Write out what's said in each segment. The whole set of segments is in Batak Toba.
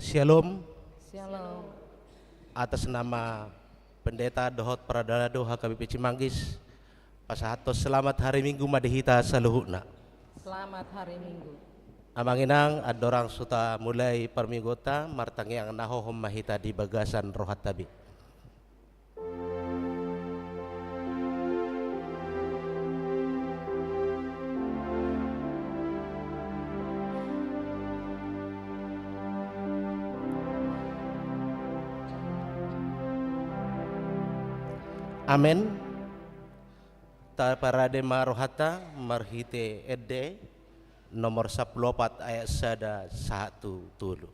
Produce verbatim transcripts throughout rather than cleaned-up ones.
Syalom. Syalom. Atas nama pendeta dohot paradalan do H K B P Cimanggis, pasahathon selamat hari Minggu ma di hita saluhutna. Selamat hari Minggu. Amang inang, andorang so tamulai parmingguonta, martangiang na hohom ma hita di bagasan rohanta be. Amen. Taparade ma rohanta marhite ende nomor sampulu opat ayat sada sahat tu tolu.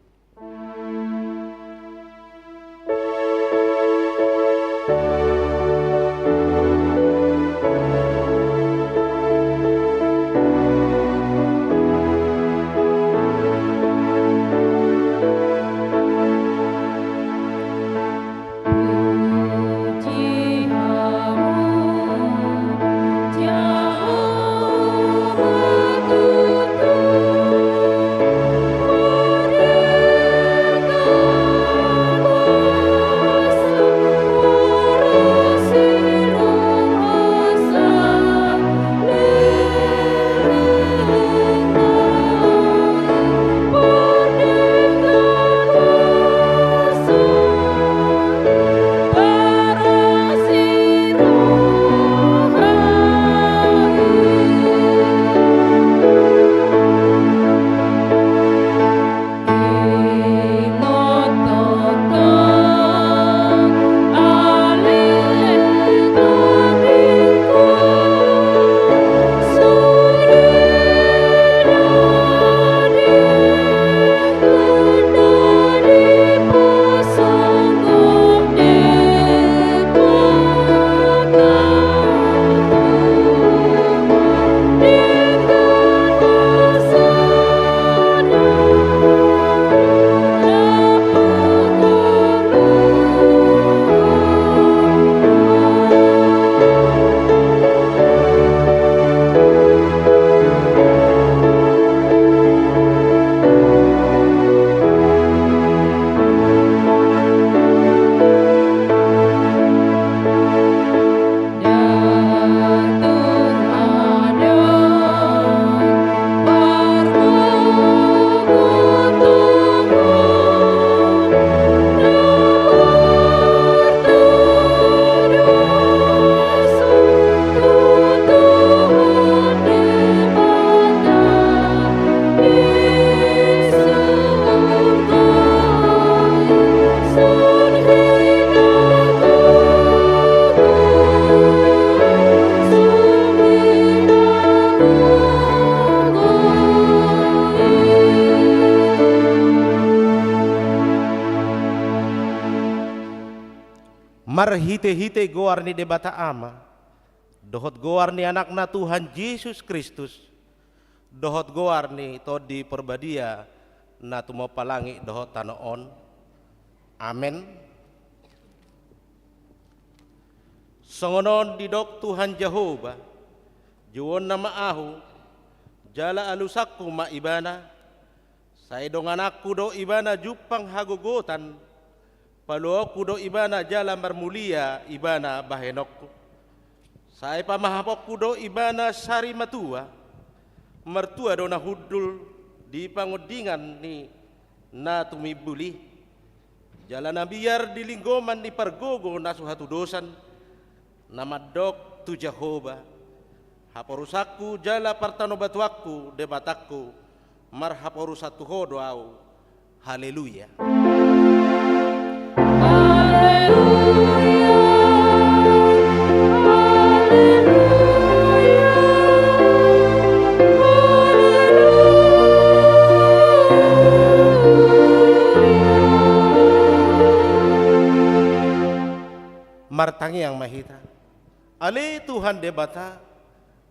Marhitehite goar ni Debata Ama, dohot goar ni Anakna Tuhan Jesus Kristus, dohot goar ni Tondi Porbadia na tumompa langit dohot tano on. Amen. Songon on didok Tuhan Jahowa, jouonna ma ahu, jala alusanku ma ibana, sai dongananku do ibana jumpang hagogotan, paluaonku do ibana jala marmulia ibana bahenonku. Sai pamahaponku do ibana sari matua, martua do na hundul di pangondingan ni na tumimbul i. Jala na miar di linggoman ni pargogo na so hatudosan, na mandok tu Jahowa, haporusanku jala partanobatuanku, Debatangku, marhaporusan tu Ho do ahu. Haleluya. Haleluya. Haleluya. Martangiang ma hita. Ale Tuhan Debata,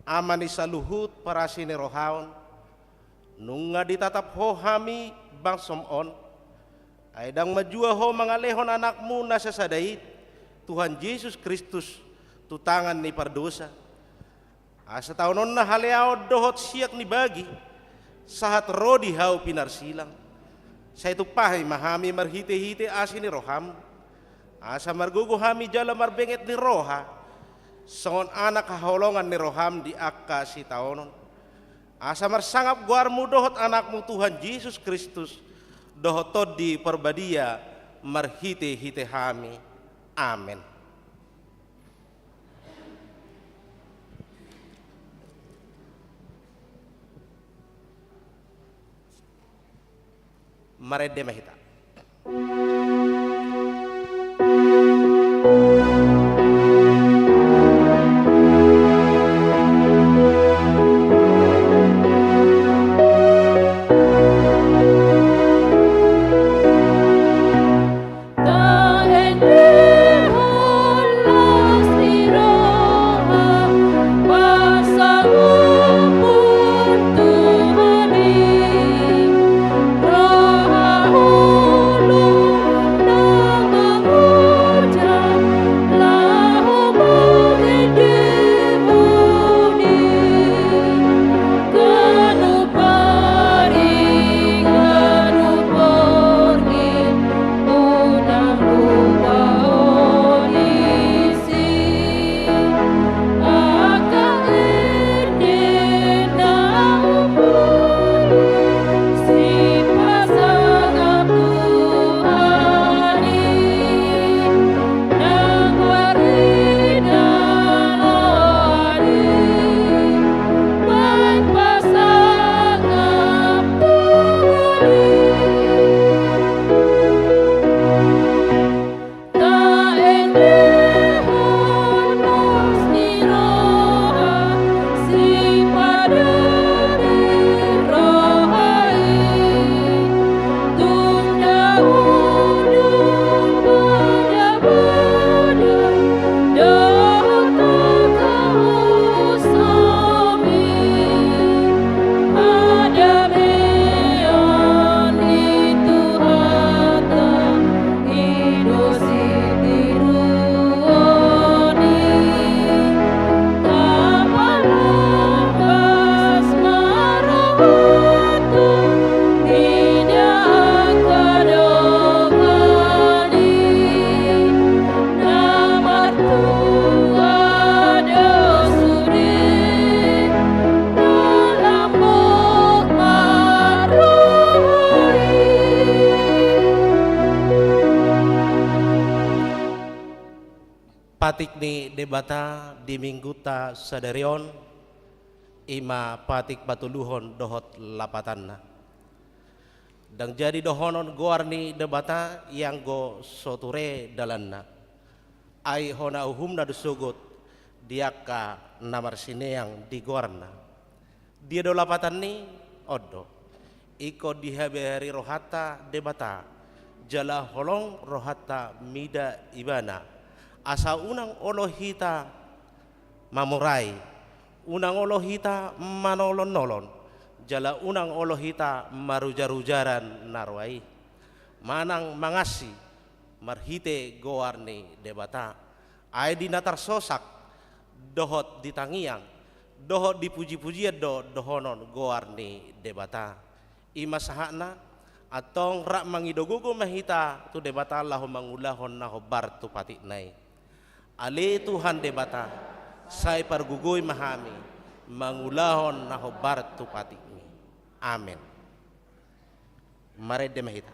Ama ni saluhut parasi ni roha on, nunga ditatap Ho hami bangsom on, ai ndang manjua Ho mangalehon Anakmu na sasada i, Tuhan Jesus Kristus, tu tangan ni pardosa. Asa taononna haleaon dohot siak ni bagi, sahat ro di hau pinarsilang. Sai tumpahi ma hami marhite-hite asi ni roham, asa margogo hami jala marbenget ni roha, songon anak haholongan ni roham di angka sitaonon. Asa marsangap goarmu dohot anakmu Tuhan Jesus Kristus, dohot Tondi Parbadia marhite-hite hami. Amen. Marende ma hita. Patik ni Debata di Minggunta sadari on, i ma patik patoluhon dohot lapatanna. Ndang jadi dohonon goar ni Debata ianggo so ture dalanna. Ai hona uhumna do sogot di angka na marsineang di goarna. Dia do lapatan ni on do. Ingkon dihabehari rohanta Debata, jala holong rohanta mida Ibana, asa unang olo hita mamurai, unang olo hita manolon-nolon, jala unang olo hita marujar-ujaran na roa i. Manang mangansi marhite goar ni Debata. Ai di na tarsosak, dohot di tangiang, dohot di puji-pujian do dohonon goar ni Debata. I ma sahatna, antong rap mangido gogo ma hita tu Debata laho mangulahon na hombar tu patikna i. Ale Tuhan Debata, sai pargogoi ma hami mangulahon na hombar tu patikmi. Amen. Marende ma hita.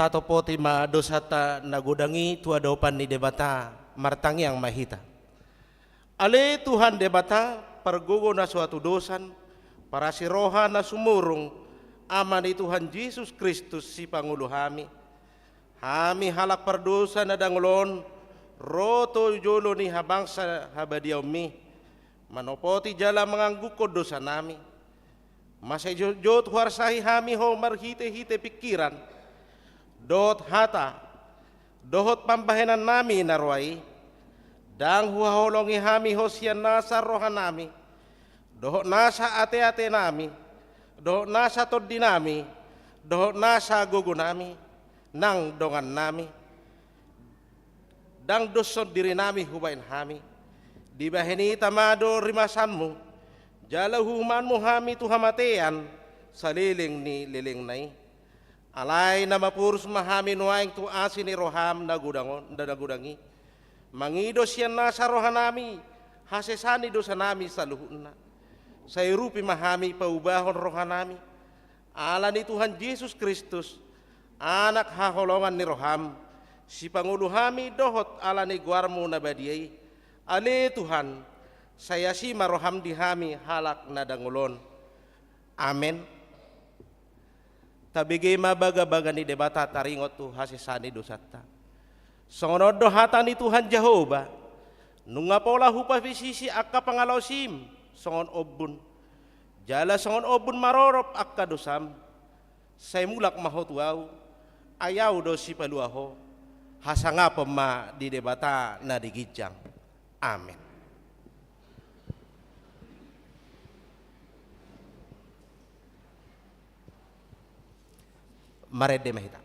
Topoti ma dosanta na godang i tu adopan ni Debata. Martangiang ma hita. Ale Tuhan Debata, pargogo na so hatudosan, parasi roha na sumurung, Ama ni Tuhan Jesus Kristus, sipangolu hami. Hami halak pardosa na dangol on, ro tu jolo ni habangsa habadiaonmi, manopoti jala manganggungkon dosanami. Masa jotjot huarsahi hami Ho marhitehite pingkiran dohot hata dohot pambahenannami na roa i. Ndang huhaholongi hami Ho sian nasa rohanami dohot nasa ateatenami dohot nasa tondinami dohot nasa gogonami nang dongannami. Ndang doshon dirinami hubahen hami. Dibahen i tama do rimasanmu, jala huhumanmu hami tu hamatean saleleng ni lelengna i. Alai na maporus ma hami nuaeng tu asi ni roham na godang on, na godang i, mangido sian nasa rohanami hasesaan ni dosanami saluhutna. Sai urupi ma hami paubahon rohanami, ala ni Tuhan Jesus Kristus, Anak haholongan ni roham, sipangolu hami dohot ala ni goarmu na badia i. Ale Tuhan, sai asi ma roham di hami halak na dangol on. Amen. Tabege ma bagabaga ni Debata taringot tu hasesaan ni dosanta. Songon on do hata ni Tuhan Jahowa: Nunga pola hupapisisi angka pangalaosim songon ombun, jala songon ombun marorop angka dosam. Sai mulak ma ho tu Ahu, ai Ahu do sipalua ho. Hasangapon ma di Debata na di ginjang. Amen. Marende ma hita.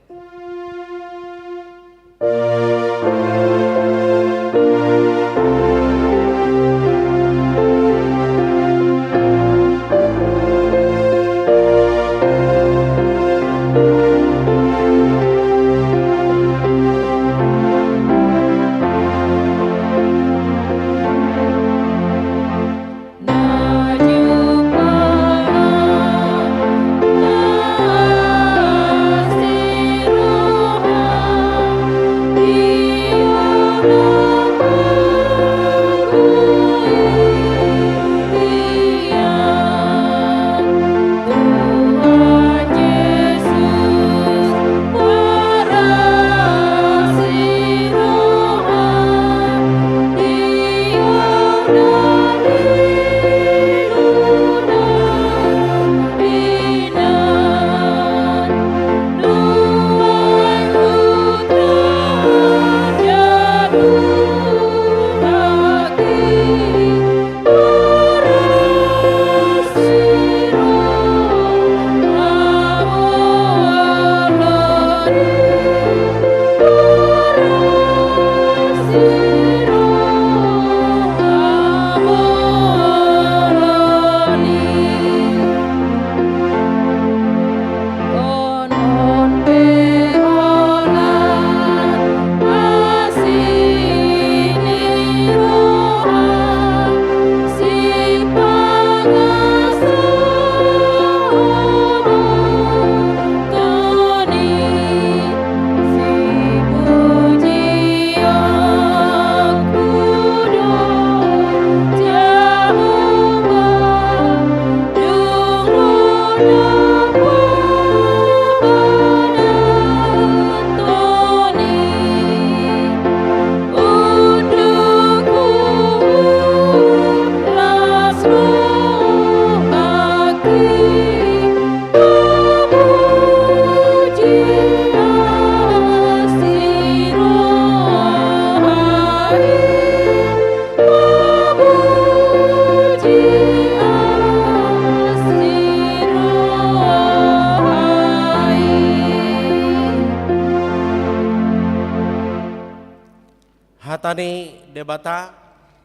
Hata ni Debata,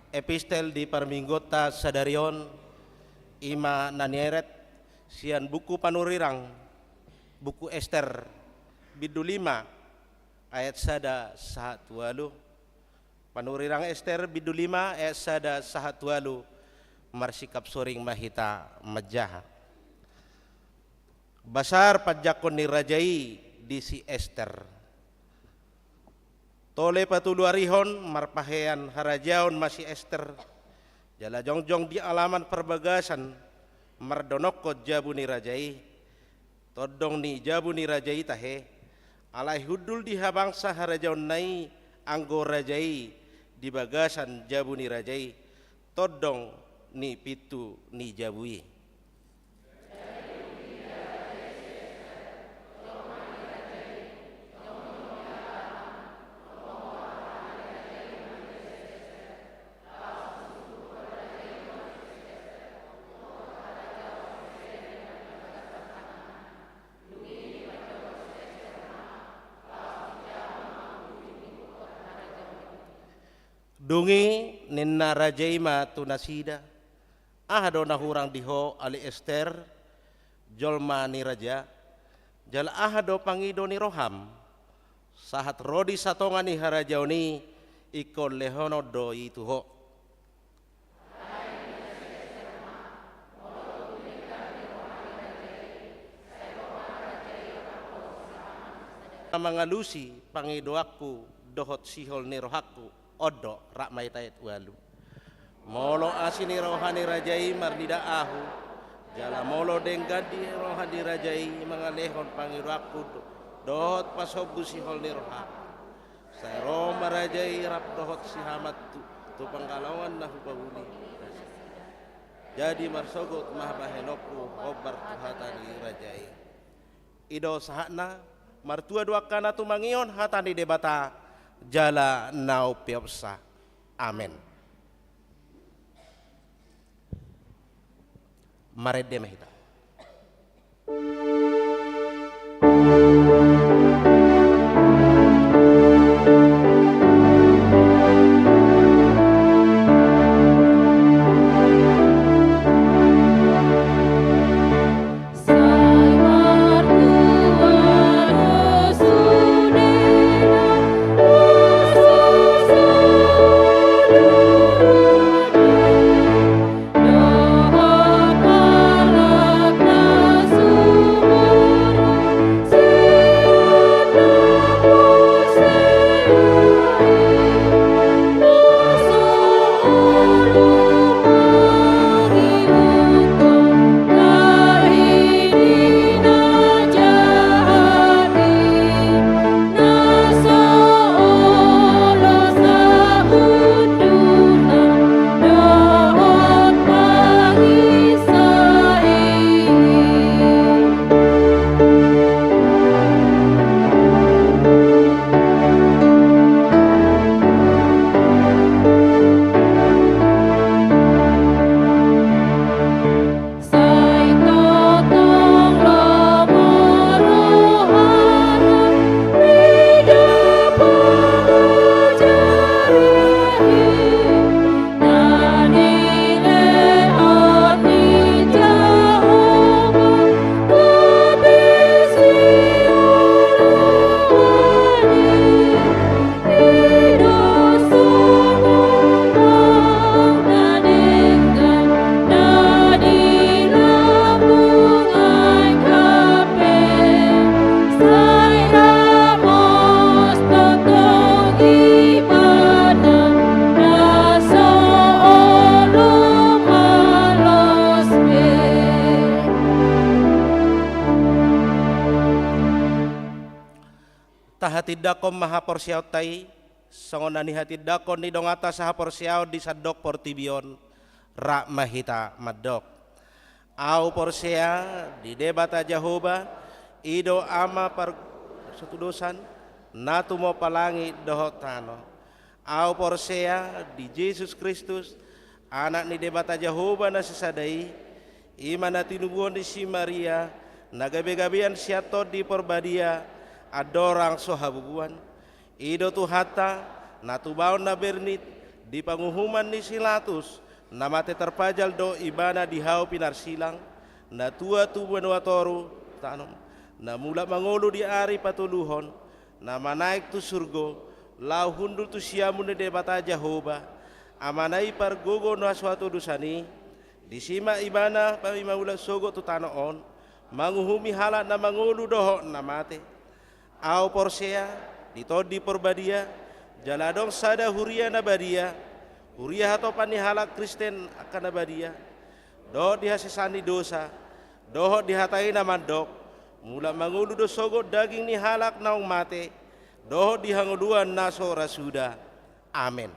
epistel di parmingguonta sadari on, i ma na nieret sian buku Panurirang, buku Ester, bindu lima, ayat sada sahat tu ualu. Panurirang Ester bindu lima ayat sada sahat tu ualu. Marsikap soring ma hita manjaha. Basar panjangkon ni raja i di si Ester. Tole patoluarihon marpahean harajaon ma si Ester, jala jongjong di alaman parbagasan mardonokkon jabu ni raja i. Tondong ni jabu ni raja i tahe, alai hundul di habangsa harajaonna i anggo raja i di bagasan jabu ni raja i, tondong ni pintu ni jabu i. Dung i ninna raja i ma tu nasida: Aha do na hurang di ho ale Ester, jolma ni raja? Jala aha do pangido ni roham? Sahat ro di satonga ni harajaon i, ingkon lehonon do i tu ho. Mangalusi pangidoanku dohot sihol ni rohangku. On do, rap ma hita ayat ualu. Molo asi ni roha ni raja i marnida ahu, jala molo denggan ni roha ni raja i mangalehon pangidoanku do-, dohot pasombu sihol ni rohangku, sai ro ma raja i rap dohot si Haman tu, tu panggalangan na hupauli. Jadi marsogot ma bahenonku hombar tu hata ni raja i. I do sahatna. Martua do angka na tumangihon hata ni Debata jala na umpeopsa. Amen. Marende ma hita. Tahatindangkon ma haporseaonta i, songon na nihatindangkon ni donganta sahaporseaon di sandok portibi on. Rap ma hita mandok. Ahu porsea di Debata Jahowa, i do Ama par-, satudosan, na tumompa langit dohot tano. Ahu porsea di Jesus Kristus, Anak ni Debata Jahowa na sisada i, i ma na tinubuhon ni si Maria, na gabe-gabean sian Tondi Parbadia, andorang so habubuan. I do Tuhanta, na tubaon na bernit, di panguhuman ni si Latus, na mate tarpajal do ibana di hau pinarsilang, na tua tu banua toru, tano, na mulak mangolu di ari patoluhon, na manaek tu surgo, laho hundul tu siamun ni Debata Jahowa, Amana i pargogo na so hatudosan i, disi ma ibana paima mulak sogot tu tano on, manguhumi halak na mangolu dohot na mate. Ahu porsea di Tondi Porbadia, jala adong sada huria na badia, huria hatopan ni halak Kristen angka na badia, dohot di hasesaan ni dosa, dohot di hata i na mandok: Mulak mangolu do sogot daging ni halak naung mate, dohot di hangoluan na so ra suda. Amen.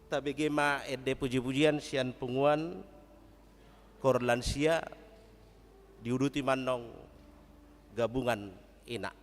Tabege ma ende pujipujian sian punguan koor lansia, diuduti ma annon gabungan ina.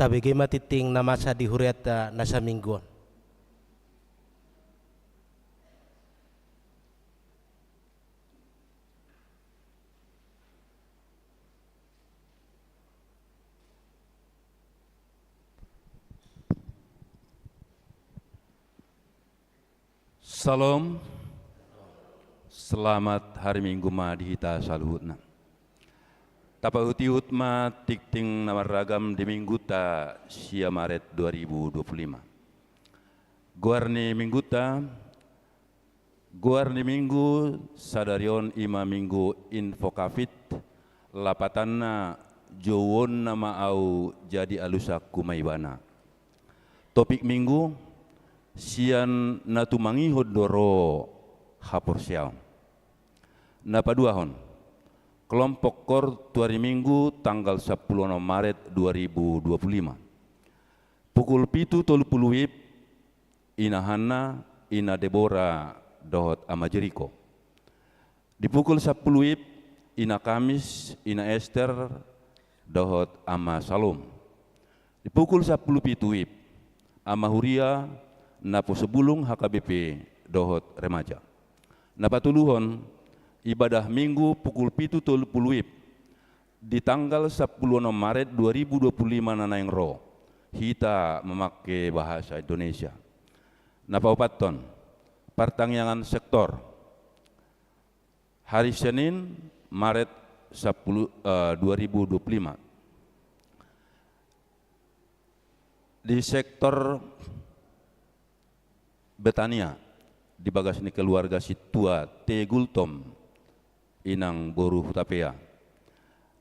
Tabege ma tingting na masa di hurianta na saminggu on. Syalom. Selamat hari Minggu ma di hita saluhutna. Tapaihutihut ma tingting na marragam di Mingguta sia Maret dua ribu dua puluh lima. Goar ni Mingguta, goar ni Minggu sadari on i ma Minggu Invocavit, lapatanna jouonna ma ahu jadi alusangku ma ibana. Topik Minggu, sian na tumangihon do ro haporseaon. Na paduahon, kelompok KOR tu ari Minggu tanggal sampulu onom Maret dua ribu dua puluh lima. Pukul pitu tolu pulu WIB, Ina Hanna, Ina Debora, dohot Ama Jeriko. Di pukul sampulu WIB, Ina Kamis, Ina Ester, dohot Ama Salom. Di pukul sampulu pitu WIB, Ama Huria, Naposobulung H K B P, dohot remaja. Na patoluhon, ibadah Minggu pukul pitu tolu pulu WIB, di tanggal sampulu onom Maret dua ribu dua puluh lima na naeng ro, hita mamangke bahasa Indonesia. Na paopathon, partangiangan sektor. Hari Senin, Maret sampulu, eh, dua ribu dua puluh lima. Di sektor Betania, di bagas ni keluarga sintua T Gultom, inang boru Hutapea.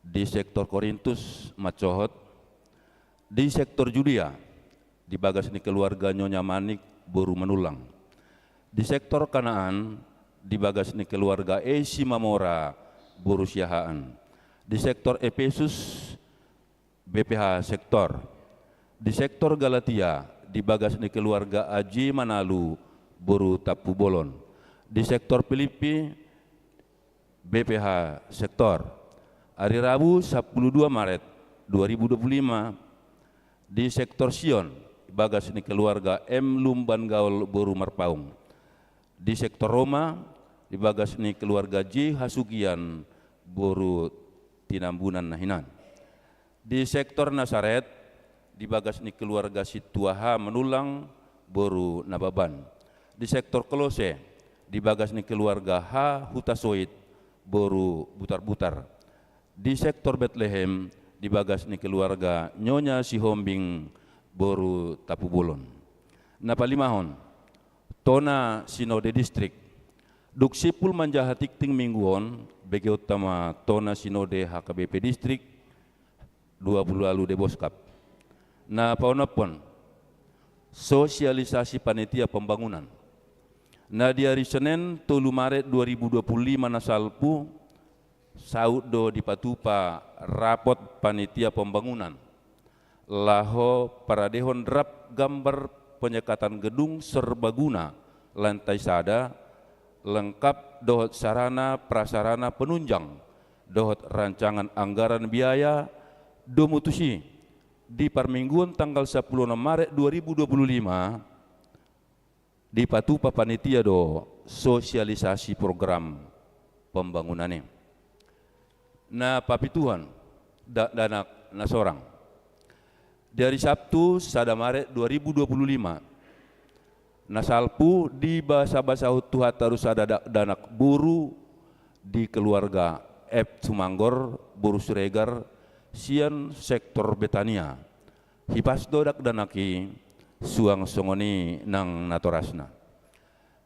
Di sektor Korintus, Mancohot. Di sektor Judea, di bagas ni keluarga Nyonya Manik, boru Manullang. Di sektor Kanaan, di bagas ni keluarga E Simamora, boru Siahaan. Di sektor Epesus, B P H sektor. Di sektor Galatia, di bagas ni keluarga Aji Manalu, boru Tampubolon. Di sektor Pilippi, B P H sektor. Ari Rabu, sampulu dua Maret dua ribu dua puluh lima, di sektor Sion, di bagas ni keluarga M Lumban Gaol, boru Marpaung. Di sektor Roma, di bagas ni keluarga J Hasugian, boru Tinambunan na hinan. Di sektor Nasaret, di bagas ni keluarga sintua H Manullang, boru Nababan. Di sektor Kolose, di bagas ni keluarga H Hutasoit, boru Butarbutar. Di sektor Betlehem, di bagas ni keluarga Nyonya Sihombing, boru Tampubolon. Na palimahon, tona sinode distrik. Dung simpul manjaha tingting Minggu on, begeonta ma tona sinode H K B P distrik, dua pulu ualu Deboskap. Na paonomhon, sosialisasi panitia pembangunan. Na di ari Senen, tolu Maret dua ribu dua puluh lima na salpu, saut do dipatupa rapot panitia pembangunan laho paradehon rap gambar penyekatan gedung serbaguna lantai sada, lengkap dohot sarana prasarana penunjang dohot rancangan anggaran biaya. Domu tusi, di parmingguon tanggal sampulu onom Maret dua ribu dua puluh lima, dipatupa panitia do sosialisasi program pembangunan i. Na papituhon, dakdanak na sorang. Di ari Sabtu, sada Maret dua ribu dua puluh lima, na salpu dibasabasahon Tuhanta do sada dakdanak boru di keluarga F Tumanggor, boru Siregar, sian sektor Betania. Hipas do dakdanak i, suang songon i nang natorasna.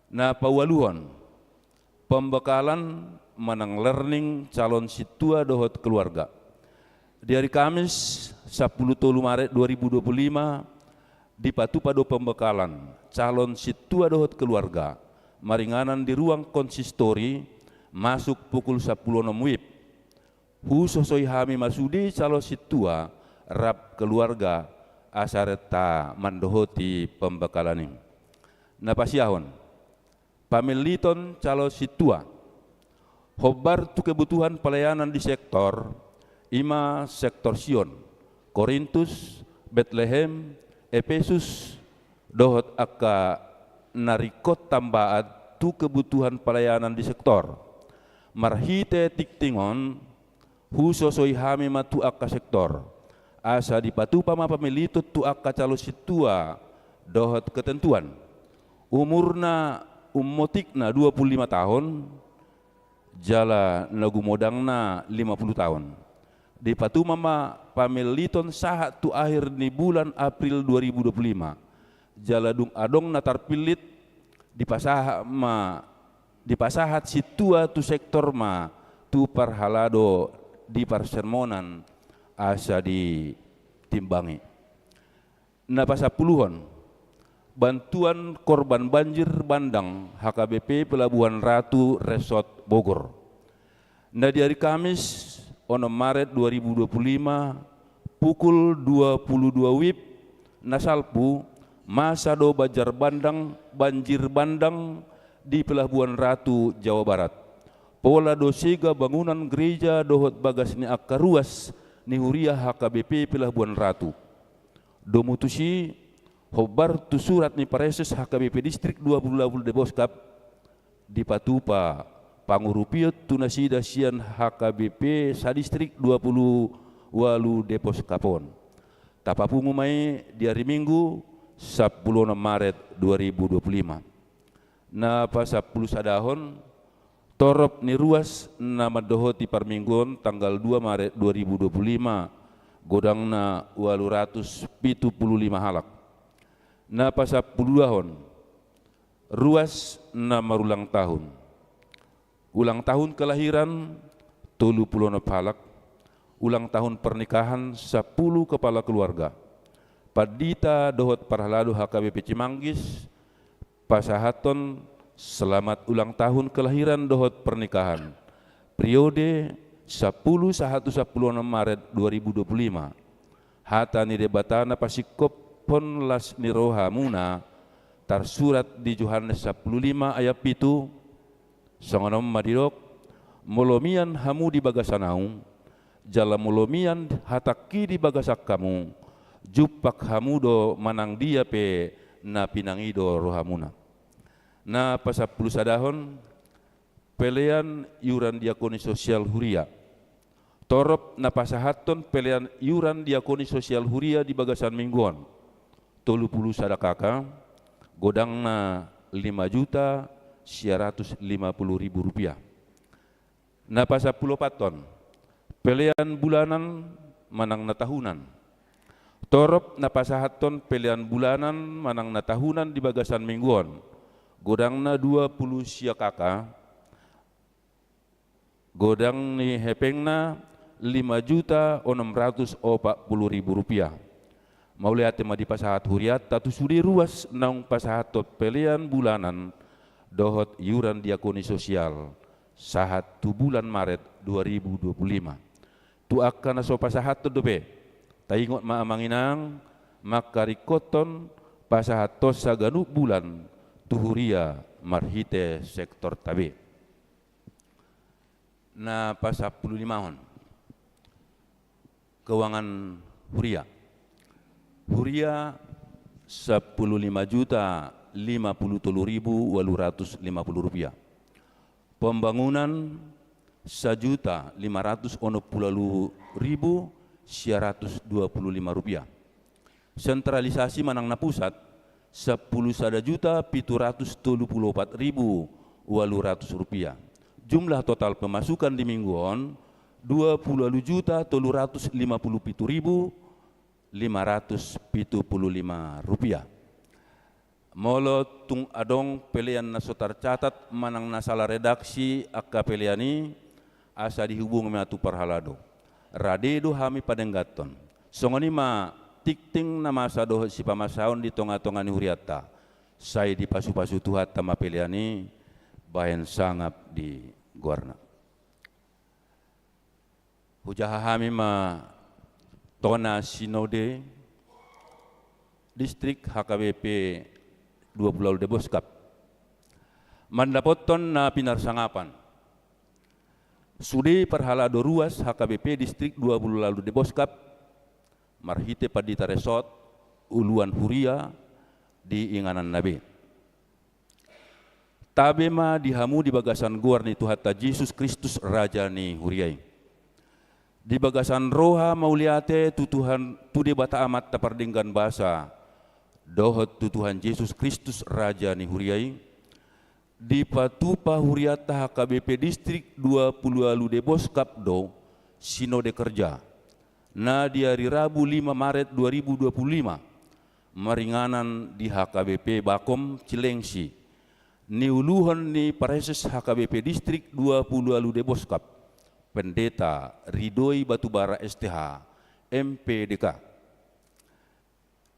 Na paualuhon, pembekalan manang learning calon sintua dohot keluarga. Di ari Kamis, sampulu tolu Maret dua ribu dua puluh lima, dipatupa do pembekalan calon sintua dohot keluarga maringanan di ruang konsistori, masuk pukul sampulu onom WIB. Husosoi hami ma sude calon sintua rap keluarga asa renta mandohoti pembekalan i. Na pasiahon, pamelliton calon sintua hombar tu kebutuhan pelayanan di sektor, i ma sektor Sion, Korintus, Betlehem, Epesus, dohot angka na ringkot tambaat tu kebutuhan pelayanan di sektor. Marhite tingting on, husosoi hami ma tu angka sektor, asa dipatupa ma pamiliton tu angka calon sintua dohot ketentuan. Umurna, ummotikna dua puluh lima taon, jala na gumodangna lima puluh taon. Dipatupa ma pamiliton sahat tu akhir ni bulan April dua ribu dua puluh lima. Jala dung adong na tarpillit, dipasahat ma, dipasahat sintua tu sektor ma tu parhalado di parsermonan asa ditimbangi. Na pasampuluhon, bantuan korban banjir bandang H K B P Pelabuhan Ratu Resort Bogor. Na di ari Kamis, onom Maret dua ribu dua puluh lima, pukul dua puluh dua wib, na salpu, masa do banjar bandang, banjir bandang di Pelabuhan Ratu, Jawa Barat. Pola do sega bangunan gereja dohot bagas ni angka ruas ni huria H K B P Pelabuhan Ratu. Domu tusi, hombar tu surat ni Praeses H K B P Distrik dua puluh ualu Deboskap, dipatupa pangurupion tu nasida sian H K B P sadistrik dua puluh ualu Deboskap on. Tapapungu ma i di ari Minggu, sampulu onom Maret dua ribu dua puluh lima. Na pasampulu sadahon, torop ni ruas na mandohoti parmingguon tanggal dua Maret dua ribu dua puluh lima, godangna ualu ratus pitu puluh lima halak. Na pasampulu duahon, ruas na marulang tahun. Ulang tahun kelahiran, tolu puluh onom halak. Ulang tahun pernikahan, sampulu kepala keluarga. Pandita dohot parhalado H K B P Cimanggis, pasahathon selamat ulang tahun kelahiran dohot pernikahan. Periode sampulu sahat tu sampulu onom Maret dua ribu dua puluh lima. Hata ni Debata na pasingkophon las ni rohamuna, tarsurat di Johannes sampulu lima ayat pitu, songon on ma didok, molo mian hamu di bagasan ahu, jala molo mian hatangki di bagasan hamu, jumpang hamu do manang dia pe na pinangido rohamuna. Na pasampulu sadahon, pelean iuran diakoni sosial huria. Torop na pasahathon pelean iuran diakoni sosial huria di bagasan minggu on, tolu puluh sada K K, godangna lima juta sia ratus lima puluh ribu rupiah. Na pasampulu opathon, pelean bulanan manang na tahunan. Torop na pasahathon pelean bulanan manang na tahunan di bagasan minggu on, godangna dua puluh sia K K, godang ni hepengna lima juta onom ratus opat puluh ribu rupiah. Mauliate ma dipasahat hurianta tu sude ruas naung pasahathon pelean bulanan dohot iuran diakoni sosial sahat tu bulan Maret dua ribu dua puluh lima. Tu angka na so pasahathon dope, taingot ma amang inang, mangkaringkothon pasahathon saganup bulan tu huria marhite sektorta be. Na pasampulu limahon, keuangan huria. Huria sampulu lima juta lima puluh tolu ribu ualu ratus lima puluh rupiah. Pembangunan sajuta lima ratus onom pulu ualu ribu sia ratus dua pulu lima rupiah. Sentralisasi manang na pusat, sampulu sada juta pitu ratus tolu pulu opat ribu ualu ratus rupiah. Jumlah total pemasukan di minggu on, dua pulu ualu juta tolu ratus lima pulu pitu ribu lima ratus pitu pulu lima rupiah. Molo tung adong pelean na so tarcatat manang na sala redaksi angka pelean i, asa dihubungi ma tu parhalado. Rade do hami padengganhon. Songon i ma tingting na masa dohot sipamasaon di tongatonga ni hurianta. Sai dipasupasu Tuhanta ma pelean i bahen sangap di goarna. Hujaha hami ma tona sinode distrik H K B P dua pulu ualu Deboskap mandapothon na pinarsangapan. Sude parhalado ruas H K B P distrik dua pulu ualu Deboskap marhite pandita resort, uluan huria di ingananna be. Tabe ma di hamu di bagasan goar ni Tuhanta Jesus Kristus, Raja ni huria i. Di bagasan roha mauliate tu Tuhan, tu Debata Amanta Pardenggan Basa, dohot tu Tuhan Jesus Kristus, Raja ni huria i, dipatupa hurianta H K B P Distrik dua pulu ualu Deboskap do sinode kerja, na di ari Rabu lima Maret dua ribu dua puluh lima, maringanan di H K B P Bakom Cilengsi, niuluhon ni Praeses H K B P Distrik dua pulu ualu Deboskap, Pendeta Ridoi Batubara S T H, M P D K.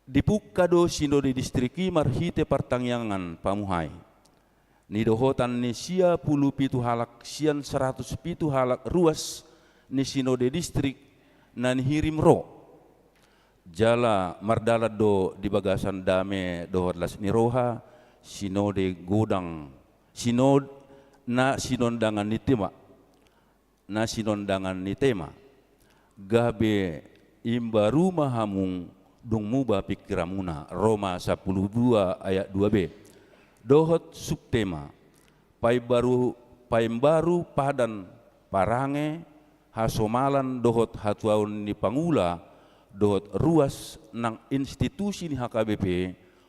Dipungka do sinode distrik i marhite partangiangan pamuhai, nidohotan ni sia pulu pitu halak sian saratus pitu halak ruas ni sinode distrik na nihirim ro. Jala mardalan do di bagasan dame dohot las ni roha, sinode godang, sinod-, na sinondangan ni tema, na sinondangan ni tema. Gabe imbaru ma hamu dung muba pingkiranmuna, Roma sampulu dua ayat dua b. Dohot subtema, paimbaru, paimbaru padan parange, hasomalan dohot hatuaon ni pangula dohot ruas nang institusi ni H K B P,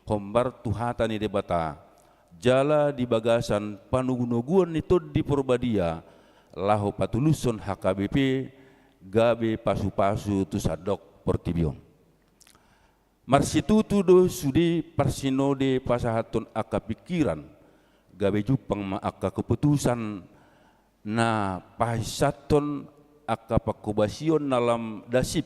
hombar tu hata ni Debata, jala di bagasan panogunoguon ni Tondi Porbadia, laho patulushon H K B P gabe pasupasu tu sandok portibi on. Marsitutu do sude parsinode pasahathon angka pingkiran, gabe jumpang ma angka keputusan na pahinsathon angka pangkobasion na lam dasip.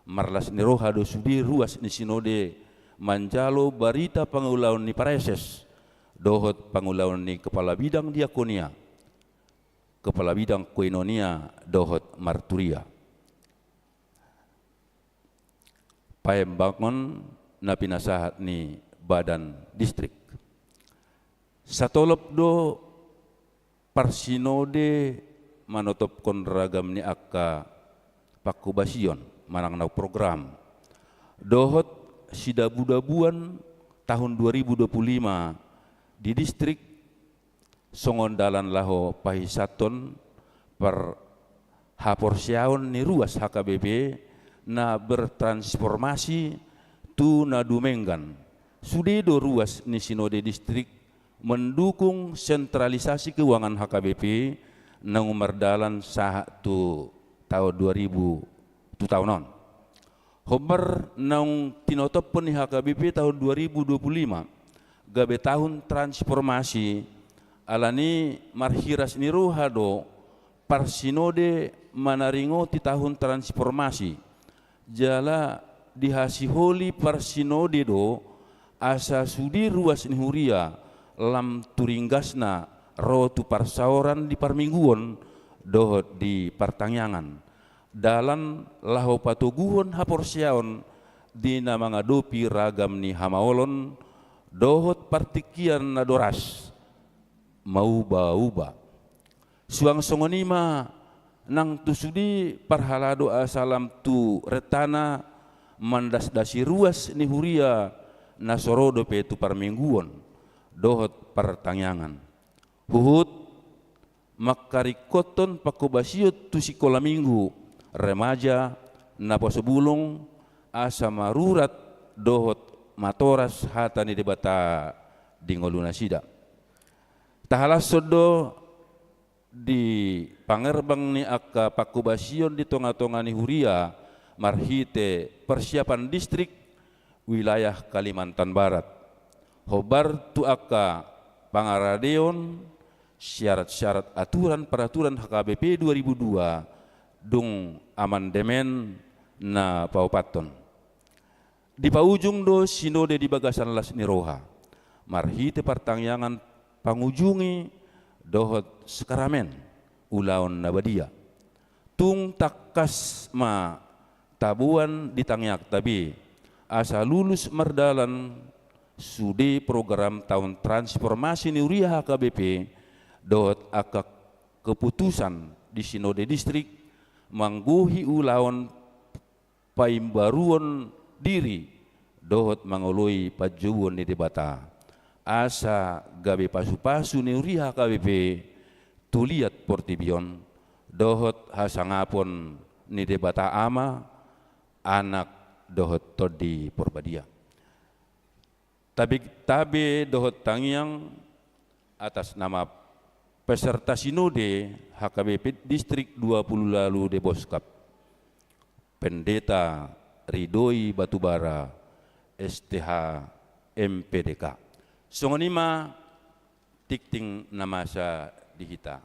Marlas ni roha do sude ruas ni sinode manjalo barita pangulaon ni Praeses dohot pangulaon ni kepala bidang diakonia, kepala bidang koinonia dohot marturia. Paembangon na pinasahat ni badan distrik. Satolop do parsinode manotopkon ragam ni angka pangkobasion manang na program dohot sidabudabuan tahun dua ribu dua puluh lima di distrik, songon dalan laho pahinsathon par-, haporseaon ni ruas H K B P na bertransformasi tu na dumenggan. Sude do ruas ni sinode distrik mendukung sentralisasi keuangan H K B P naung mardalan sahat tu taon dua ribu, tu taon on. Hombar naung tinotophon ni H K B P taon dua ribu dua puluh lima gabe taon transformasi, alani marhiras ni roha do parsinode manaringoti taon transformasi. Jala dihasiholi parsinode do asa sude ruas ni huria lam tu ringgasna ro tu parsaoran di parmingguon dohot di partangiangan. Dalan laho patoguhon haporseaon di na mangadopi ragam ni hamaolon dohot partingkian na doras mauba-uba. Suang songon i ma nang tu sude parhalado asa lam tu rentana mandasdasi ruas ni huria na so ro dope tu parmingguon dohot partangiangan. Huhut mangkaringkothon pangkobasion tu sikola minggu, remaja, naposo bulung, asa marurat dohot matoras hata ni Debata di ngolunasida. Tahalashon do di pangerbang ni angka pangkobasion di tongatonga ni huria marhite persiapan distrik wilayah Kalimantan Barat. Hombar tu angka pangaradeon syarat-syarat aturan peraturan H K B P dua ribu dua dung amandemen na paopathon. Dipaujung do sinode di bagasan las ni roha marhite partangiangan pangujungi dohot sakramen ulaon na badia. Tung tangkas ma taboan di tangiangta be asa lulus mardalan sude program taon transformasi ni huria H K B P dohot angka keputusan di sinode distrik manggohi ulaon paimbaruon diri dohot mangoloi panjouon ni Debata, asa gabe pasupasu ni huria H K B P tu liat portibi on, dohot hasangapon ni Debata Ama, Anak, dohot Tondi Porbadia. Tabe, tabe dohot tangiang atas nama peserta sinode H K B P Distrik dua puluh lalu Deboskap, Pendeta Ridoi Batubara, S T H, M P D K. Songon i ma tingting na masa di hita.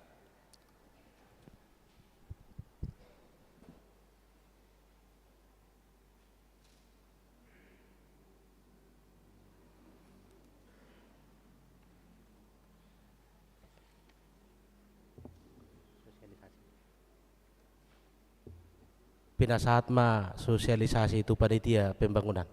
Pinasahat ma sosialisasi tu panitia pembangunan.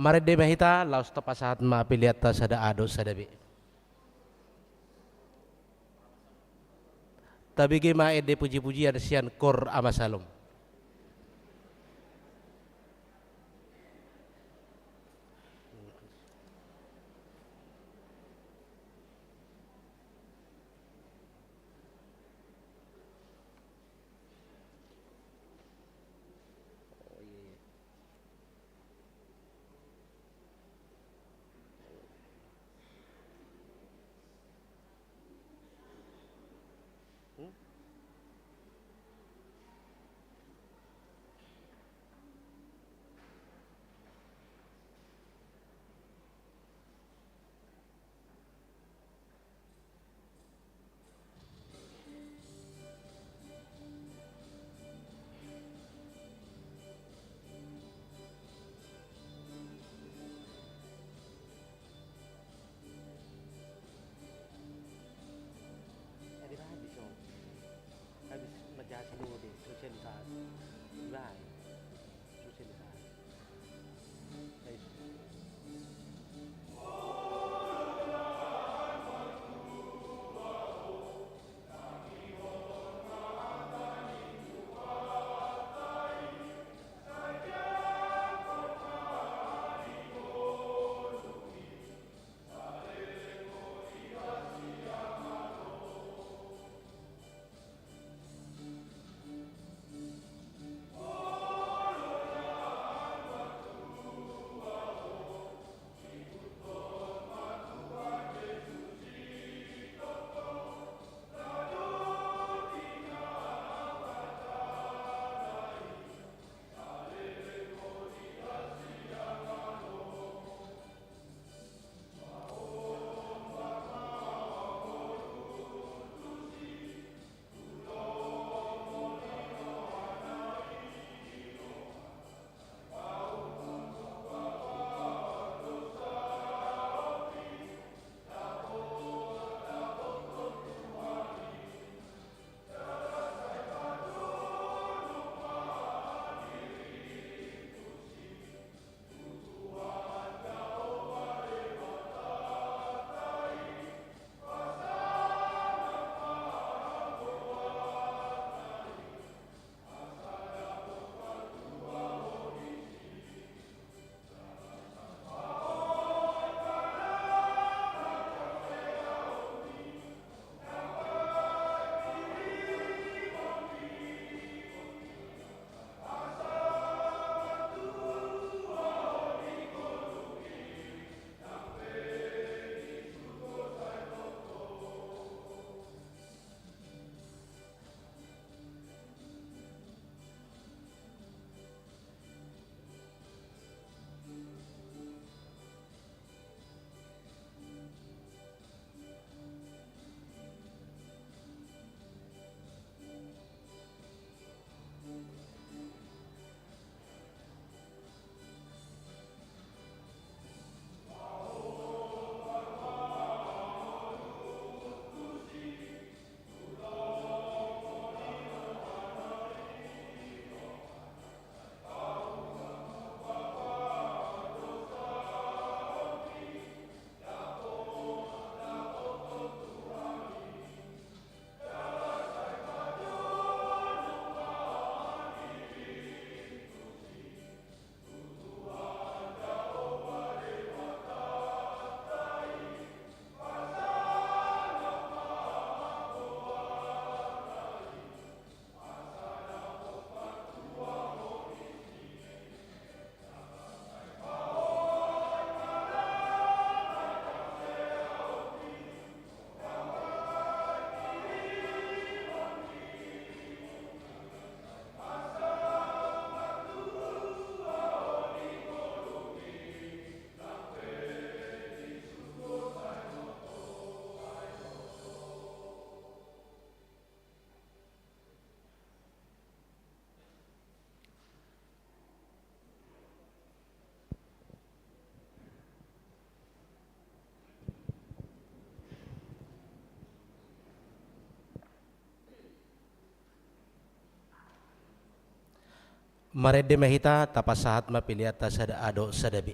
Marende ma hita, laos tapasahat ma peleanta sada A dohot sada B. Tabege ma ende pujipujian sian Kor Ama Salom. Habis, habis menjadi sinode, sosialisasi. Baik. Marende ma hita, tapasahat ma pelean ta sada A dohot sada B.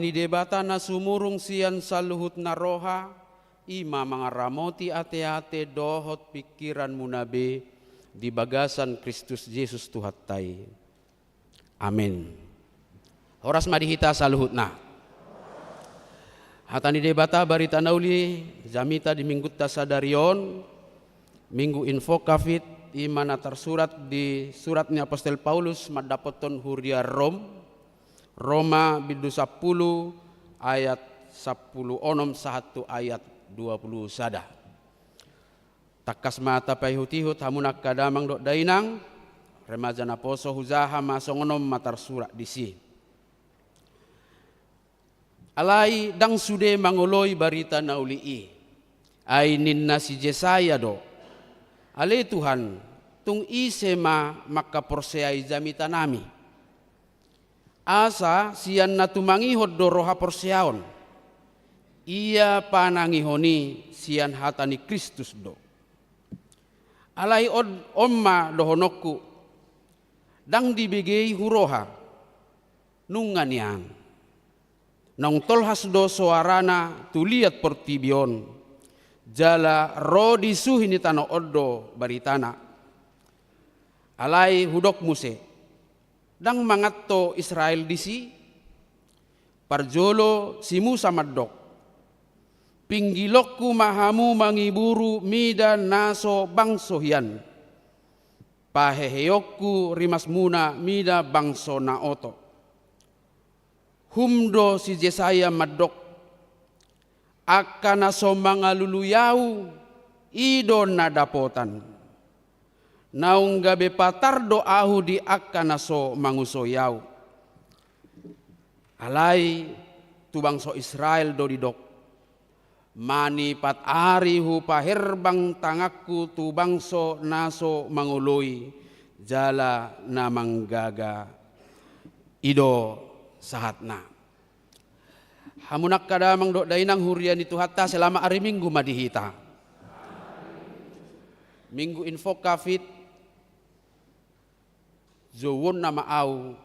Ni Debata na sumurung sian saluhutna roha, i ma mangaramoti ateate dohot pingkiranmuna be di bagasan Kristus Jesus Tuhanta i. Amen. Horas ma di hita saluhutna. Hata ni Debata, barita na uli jamita di minggunta sadari on, Minggu Invocavit, i ma na tarsurat di surat ni apostel Paulus mandapothon huria Rom, Roma bindu sampulu ayat sampulu onom sahat tu ayat dua pulu sada. Tangkas ma tapaihutihut hamu angka damang dohot dainang, remaja naposo, hujaha ma songon on ma tarsurat disi. Alai ndang sude mangoloi barita na uli i. Ai ninna si Jesaya do: Ale Tuhan, tung ise ma mangkaporseai jamitanami? Asa sian na tumangihon do ro haporseaon. Ia panangihon i sian hata ni Kristus do. Alai on, on ma dohononku: Ndang dibege i huroha. Nunga nian. Naung tolhas do soarana tu liat portibi on, jala ro di suhi ni tano on do baritana. Alai hudok muse: Ndang manganto Israel disi? Parjolo si Musa mandok: Pinggilonku ma hamu mangiburu mida na so bangso hian. Paheheonku rimasmuna mida bangso na oto. Hum do si Jesaya mandok: Angka na so mangalului ahu, i do na dapotan. Naung gabe patar do ahu di angka na so mangusoi ahu. Alai tu bangso Israel do didok: Manipat ari hupaherbang tanganku tu bangso na so mangoloi jala na manggaga. I do sahatna. Hamu angka damang dohot dainang, huria ni Tuhanta, selamat ari Minggu ma di hita. Minggu Invocavit, jouonna ma ahu,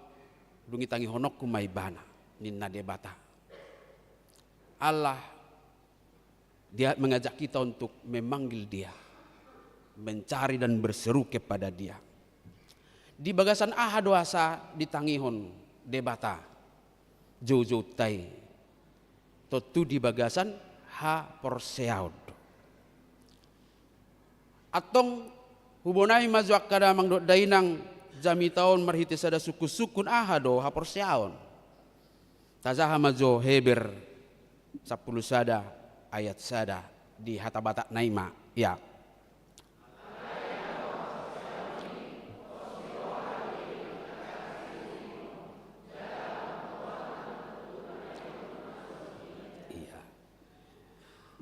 dung i tangihononku ma ibana, ninna Debata. Allah, dia mengajak kita untuk memanggil Dia, mencari dan berseru kepada Dia. Di bagasan aha do asa ditangihon Debata joujounta i? Tontu di bagasan haporseaon do. Antong hubonai ma jo angka damang dohot dainang jamita on marhite sada sungkunsungkun, aha do haporseaon. Tajaha ma jo Heber sampulu sada ayat sada, di hata Batakna i ma, ya. Iya.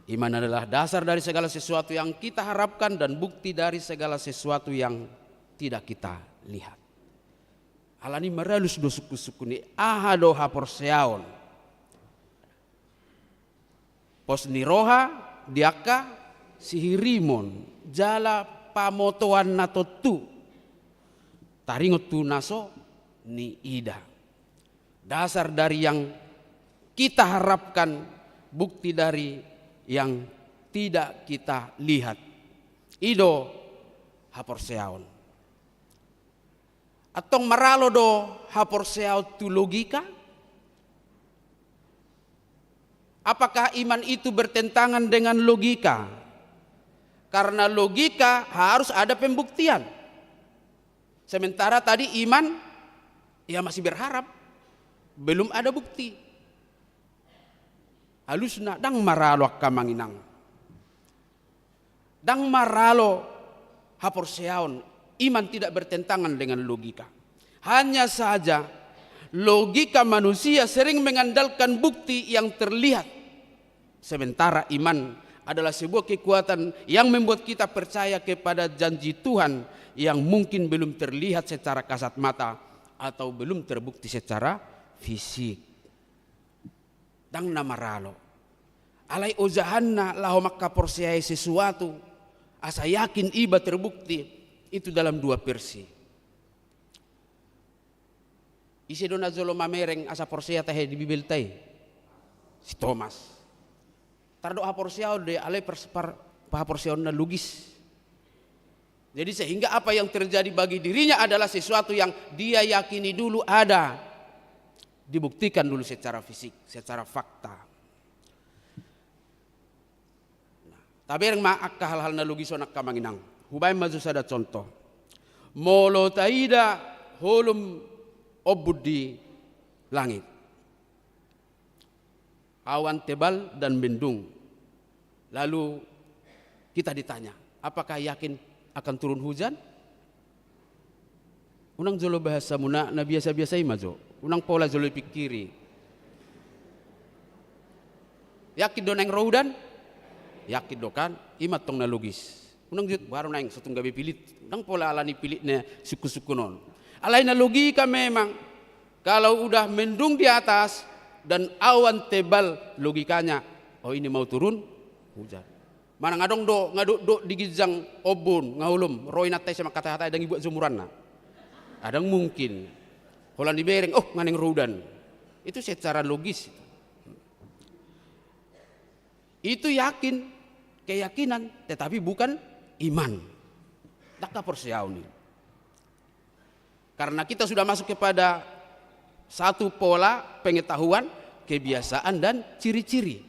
Iman adalah dasar dari segala sesuatu yang kita harapkan dan bukti dari segala sesuatu yang tidak kita lihat. Alani maralus do sungkunsungkun i, aha do haporseaon. Pos ni roha di angka sihirimon jala pamotoan na tontu taringot tu na so niida. Dasar dari yang kita harapkan, bukti dari yang tidak kita lihat. I do haporseaon. Antong maralo do haporseaon tu logika? Apakah iman itu bertentangan dengan logika? Karena logika harus ada pembuktian. Sementara tadi iman, ya, masih berharap, belum ada bukti. Alusna, ndang maralo angka amang inang. Ndang maralo haporseaon, iman tidak bertentangan dengan logika. Hanya saja, logika manusia sering mengandalkan bukti yang terlihat. Sementara iman adalah sebuah kekuatan yang membuat kita percaya kepada janji Tuhan yang mungkin belum terlihat secara kasat mata atau belum terbukti secara fisik. Ndang na maralo. Alai ojahanna laho mangkaporseai sesuatu, asa yakin iba terbukti, itu dalam dua versi. Ise do na jolo mamereng asa porsea tahe di Bibelta i? Si Tomas. Tardok haporseaon do i, alai pers-, par-, haporseaonna logis. Jadi sehingga apa yang terjadi bagi dirinya adalah sesuatu yang dia yakini dulu ada. Dibuktikan dulu secara fisik, secara fakta. Nah, tabereng ma angka hal-hal na logis on angka amang inang. Hubaen ma jo sada contoh. Molo taida holom ombun di langit. Awan tebal dan mendung. Lalu kita ditanya, apakah yakin akan turun hujan? Unang jolo bahasamuna na biasa-biasa i ma jo. Unang pola jolo dipingkiri. Yakin do naeng ro udan? Yakin do kan? I ma antong na logis. Unang jut baru naeng sotung gabe pilit. Unang pola alani pilitna sungkun-sungkun on. Alai na logika memang, kalau udah mendung di atas dan awan tebal, logikanya, oh, ini mau turun hujan. Manang adong do nga dokdok di ginjang ombun, nga holom, ro inanta i sai mangkatahata, ndang ibuat jomuranna. Ndang mungkin. Holan dibereng, oh, nga naeng ro udan. Itu secara logis. Itu yakin, keyakinan, tetapi bukan iman. Ndang haporseaon i. Karena kita sudah masuk kepada satu pola pengetahuan, kebiasaan, dan ciri-ciri.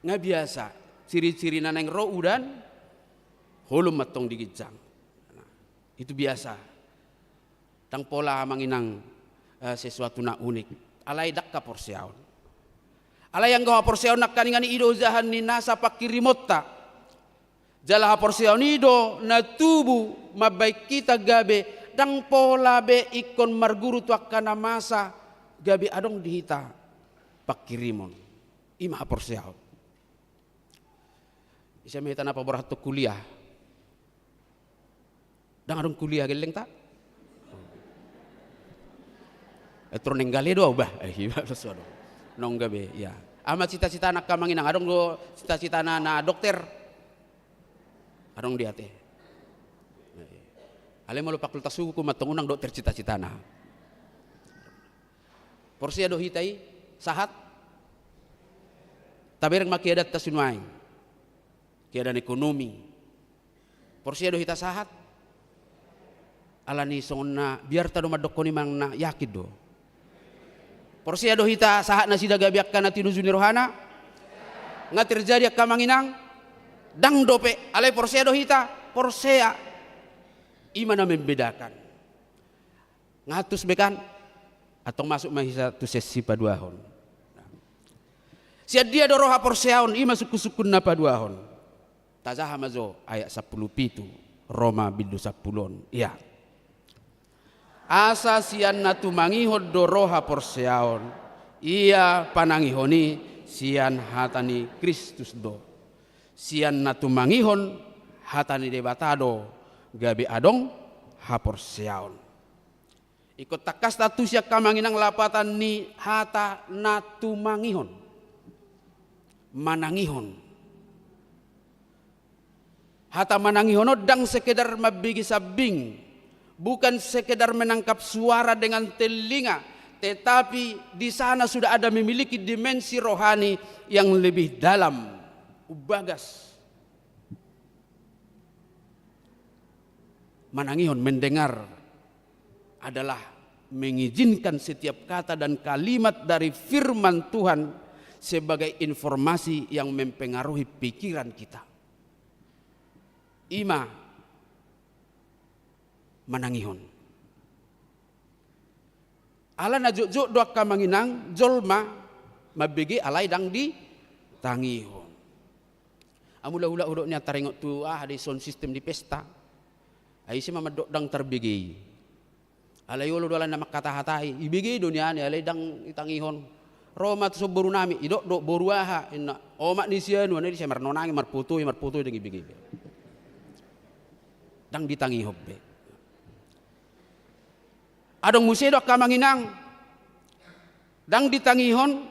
Nga biasa, ciri-ciri na naeng ro udan, holom ma antong di ginjang. Nah, itu biasa. Ndang pola amang inang, eh, sesuatu na unik. Alai ndang haporseaon. Alai anggo haporseaon nangkaningan i do ojahan ni nasa pangkirimonta. Jala haporseaon i do na tubu mambaen hita gabe ndang pola be ingkon marguru tu angka na masa gabe adong di hita pangkirimon. I ma haporseaon. Ise ma hita na paborhathon kuliah? Ndang adong kuliah gelleng ta? Eh, turu nenggal i do au bah. Eh, iya, los adong. Nongga be, iya. Aha ma cita-citana angka amang inang, adong do cita-citana na dokter? Adong do ate. Alai molo fakultas hukum antong unang dokter cita-citana. Porsea do hita i sahat? Tabereng ma keadaanta sinuaeng. Keadaan ekonomi. Porsea do hita sahat? Alani songon na biarta do mandokkon i manang na yakin do. Porsea do hita sahat nasida gabe angka na tinuju ni rohana? Nga terjadi angka amang inang? Ndang dope, alai porsea do hita? Porsea. I ma na membedakan. Nga antus be kan? Antong masuk ma hita tu sesi paduahon. Sian dia do ro haporseaon, i ma sungkun-sungkun na paduahon. Tajaha ma jo ayat sampulu pitu, Roma bindu sampulu on. Ia. Asa sian na tumangihon do ro haporseaon, ia panangihon i sian hata ni Kristus do. Sian na tumangihon hata ni Debata do gabe adong haporseaon. Ingkon tangkas taantusi angka amang inang lapatan ni hata na tumangihon. Manangihon. Hata manangihon on ndang sekedar mambege sambing, bukan sekedar menangkap suara dengan telinga, tetapi di sana sudah ada memiliki dimensi rohani yang lebih dalam, umbagas. Manangihon, mendengar, adalah mengizinkan setiap kata dan kalimat dari firman Tuhan sebagai informasi yang mempengaruhi pikiran kita. I ma manangihon. Ala na jotjot do angka amang inang jolma mambege alai ndang ditangihon. Amu hulahula hudok nian taringot tu aha do i sound system di pesta. Ai ise ma mandok ndang tarbege i. Alai olo do alai na mangkatahatai, ibege i do nian i alai ndang ditangihon. Ro ma tu son borunami, idok do boru aha, inna omak ni si anu, alai sai marnonangi, marpotoi, marpotoi ndang ibege i be. Ndang ditangihon be. Adong muse do angka amang inang ndang ditangihon,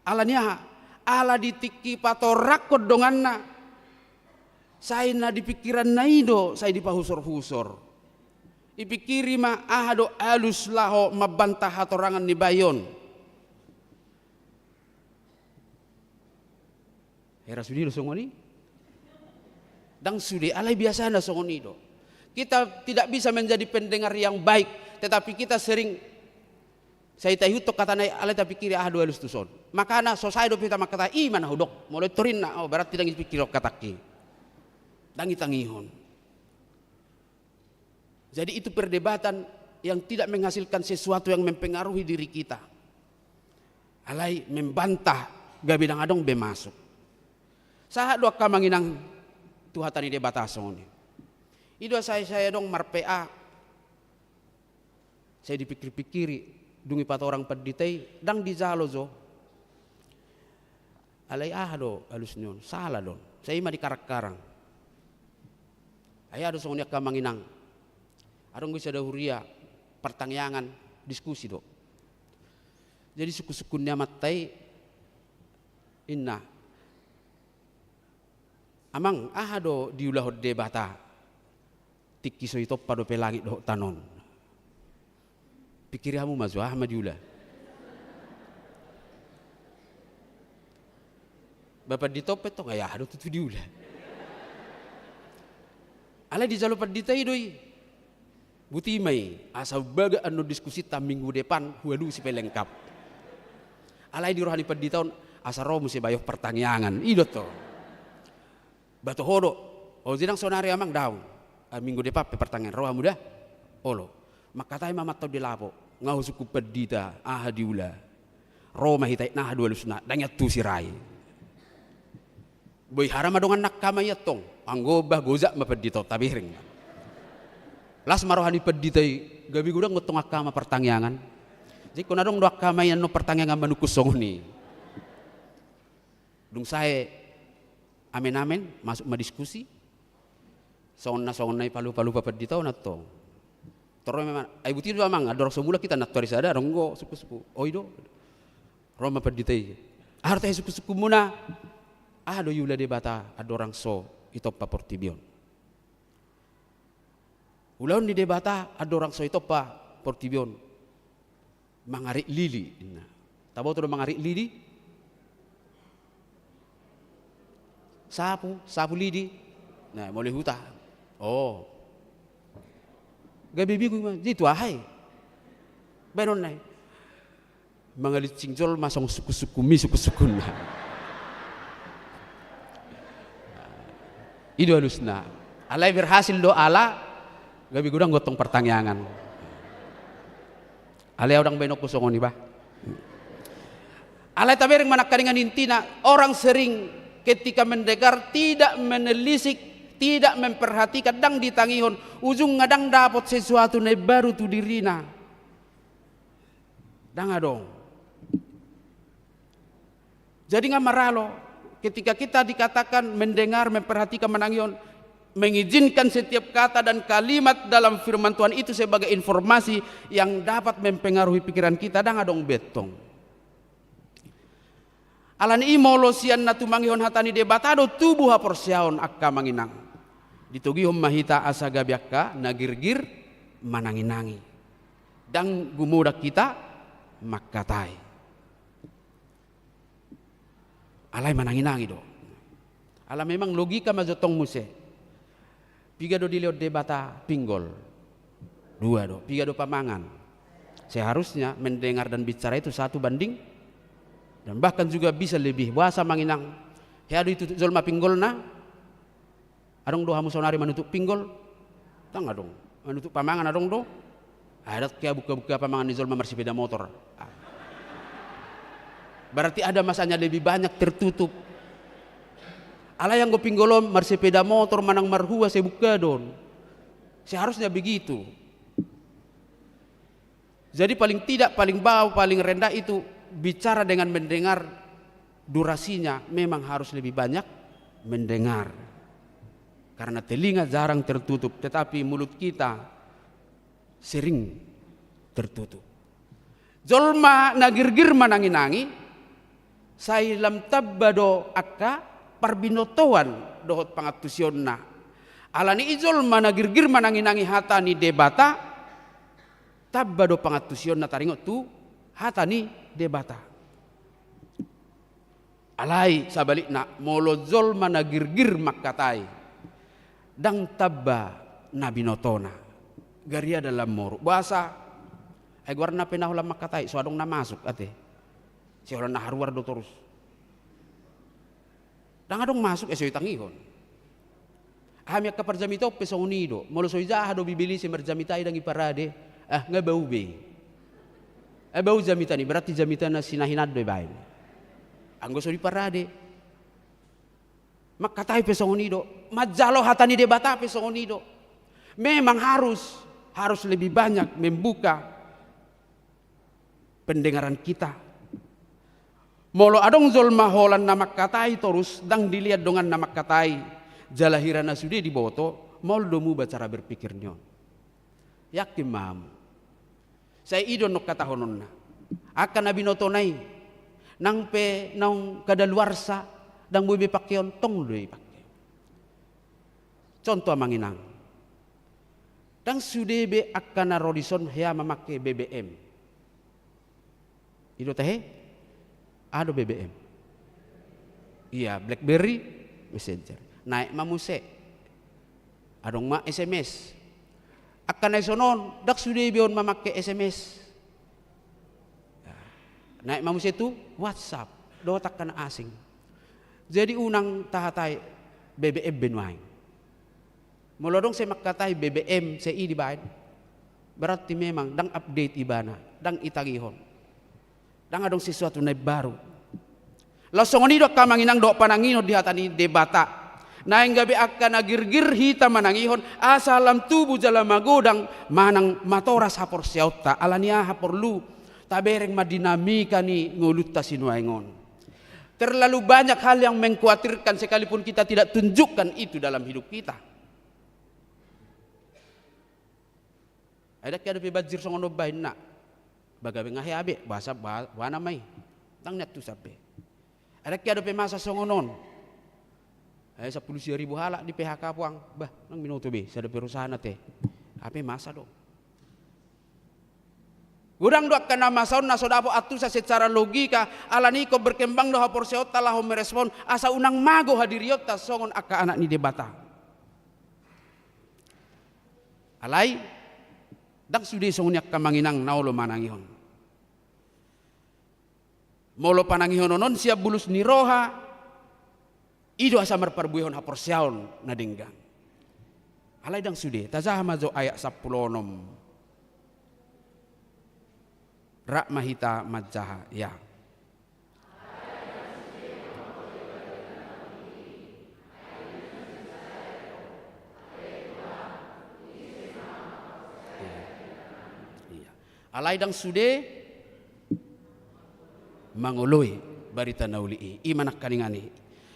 ala ni aha? Ala di tingki patorangkon donganna, sai na di pingkiranna i do sai dipahusorhusor. Ipingkiri ma aha do alus laho mambantah hatorangan ni bayi on. Era sude do songon i? Ndang sude, alai biasana songon i do. Kita tidak bisa menjadi pendengar yang baik, tetapi kita sering sai taihuthon hatana i, alai tapikiri aha do alus tuson. Makana so sae dope hita mangkatai, i ma na hudok, molo i torinna, oh, berarti ndang ipikirhon hatangki. Ndang itangihon. Jadi itu perdebatan yang tidak menghasilkan sesuatu yang mempengaruhi diri kita. Alai membantah, gabe ndang adong be masuk. Sahat do angka amang inang tu hata ni Debata songon i. I do sae-sae adong mar-P A. Sai dipikir-pikiri, dung ipatorang pandita i, ndang dijalo jo. Alai aha do alus ni on, sala do on. Sai i ma dikarang-karang. Ai aha do songon i angka amang inang. Adong do i sada huria, partangiangan, diskusi do. Jadi sungkun-sungkun ni amanta i, inna, "Amang, aha do diulahon Debata tingki so itompa dope langit dohot tano on?" Pikiri hamu ma jo, aha ma diula. Ba pandita on pe tong, ai aha do tutu diula. Alai dijalo pandita i do i. Boti ma i, asa umbaga annon diskusinta minggu depan, hualusi pe lengkap. Alai di roha ni pandita on, asa ro muse bahen partangiangan. I do tong. Ba toho do. O, jadi ndang sonari amang, daong. Ah, minggu depan pe partangiangan, ro hamu da. Olo. Mangkatai ma amanta on di lapo. Nga husungkun pandita, aha diula. Ro ma hita, aha do alusna, ndang iantusi ra i. Boi haram ma dongan ni angka amang i antong. Anggo bah gojak ma pandita on, tabereng ma. Las ma roha ni pandita i, gabe godang do antong angka amang partangiangan. Jadi ingkon adong do angka amang i annon partangiangan manungkun songon i. Dung sae amen-amen, masuk ma diskusi. Songon na, songon na ipalupa-lupa pandita on antong. Torus memang, ai boti do amang, andorang so mulak hita nantoari sada, adong do sungkun-sungkun. O, i do. Ro ma pandita i. Aha do tahe sungkun-sungkunmuna? Aha do iula Debata andorang so itompa portibi on? Ulaon ni Debata andorang so itompa portibi on, mangarit lidi, inna. Taboto do mangarit lidi? Sapu, sapu lidi. Na, molo i huta. O. Gabe bingung ma. Jadi tu aha i bahenonna i? Mangalincing jolma songon sungkun-sungkunmi sungkun-sungkunna. I do alusna. Alai berhasil do ala, gabe godang do antong partangiangan. Alai au ndang bahenonku songon i bah. Alai tabereng ma nangkaningan, intina, orang sering ketika mendengar tidak menelisik, tidak memperhatikan, ndang ditangihon, ujungna ndang dapot sesuatu na imbaru tu dirina. Ndang adong. Jadi nga maralo, ketika kita dikatakan mendengar, memperhatikan, manangihon, mengizinkan setiap kata dan kalimat dalam firman Tuhan itu sebagai informasi yang dapat mempengaruhi pikiran kita, ndang adong be antong. Alani i molo sian na tumangihon hata ni Debata do tubu haporseaon angka amang inang. Ditogihon ma hita asa gabe angka na girgir manangi-nangi. Ndang gumodang hita mangkatai. Alai manangi-nangi do. Ala memang logika ma jo antong muse. Piga do dilehon Debata pinggol? Dua do. Piga do pamangan? Seharusnya mendengar dan bicara itu satu banding, dan bahkan juga bisa lebih. Boasa amang inang? Hea do itutup jolma pinggolna? Adong do hamu saonari manutup pinggol? Ndang adong. Manutup pamangan adong do? Ai ndang hea buka-buka pamangan ni jolma marsepeda motor. Ah. Berarti ada masanya lebih banyak tertutup. Alai anggo pinggol on marsepeda motor manang marhua, sai buka do on. Seharusnya begitu. Jadi paling tidak, paling bawah, paling rendah itu bicara dengan mendengar, durasinya memang harus lebih banyak mendengar. Karena telinga jarang tertutup, tetapi mulut kita sering tertutup. Jolma na girgir manangi-nangi, sai lam tamba do angka parbinotoan dohot pangantusionna. Alani i jolma na girgir manangi-nangi hata ni Debata, tamba do pangantusionna taringot tu hata ni Debata. Alai sabalikna, molo jolma na girgir mangkatai, ndang tamba na binotona. Gariada lam moru. Boasa? Ai goarna pe na holan mangkatai, so adong na masuk ate. Sai holan na haruar do torus. Ndang adong masuk, eh, so itangihon. Hami angka parjamita on pe songon i do. Molo so ijaha do Bibel i sai marjamita i ndang iparade, ah, nga bau be. Eh, bau jamitana i, berarti jamitana sinahinan do ibaen. Anggo so diparade. Mangkatai pe songon i do. Manjalo hata ni Debata pe songon i do. Memang harus, harus lebih banyak membuka pendengaran kita. Molo adong jolma holan na mangkatai torus, ndang dilehon dongan na mangkatai, jala hira na sude diboto, maol do muba cara berpikir ni on. Yakin ma hamu. Sai i do annon hatahononna. Angka na binotona i, nang pe naung kadaluarsa, ndang boi be pangkeon, tong do i pangke. Contoh amang inang. Ndang sude be angka na ro dison hea mamangke B B M. I do tahe? Aha do B B M? Ia, BlackBerry Messenger. Naek ma muse. Adong ma S M S. Angka na dison on, ndang sude be on mamangke S M S. Naek ma muse tu WhatsApp. Dohot angka na asing. Jadi unang tahatai B B M be nuaeng. Molo adong sai mangkatai B B M, sai i dibaen, berarti memang ndang update ibana, ndang itangihon. Ndang adong sesuatu na imbaru. Laos songon i do angka amang inang dohot panangihon di hata ni Debata. Naeng gabe angka na girgir hita manangihon, asa lam tubu jala magodang manang matoras haporseaonta. Ala ni aha porlu tabereng ma dinamika ni ngolunta sinuaeng on. Terlalu banyak hal yang mengkhawatirkan sekalipun kita tidak tunjukkan itu dalam hidup kita. Ai ndang hea dope banjir songon on bahenna. Ba gabe nga hea be, boasa ba-, boana ma i. Ndang nian tu sampe. Ai ndang hea dope masa songon on. Ai sampulu sia ribu halak di P H K puang. Bah, ndang binoto be sada perusahaan ate. Hape masa do. Godang do angka na masa on na so dapot antusan secara logika, ala ni ingkon berkembang do haporseaonta laho merespon, asa unang mago hadirionta songon angka anak ni Debata. Alai, ndang sude songon i angka amang inang na olo manangihon. Molo panangihonon on sian bulus ni roha, i do asa marparbuehon haporseaon na denggan. Alai ndang sude, tajaha ma jo ayat sampulu onom. Rap ma hita manjaha, ya. Iya. Alai ndang sude mangoloi barita na uli i. I ma nangkaningan i.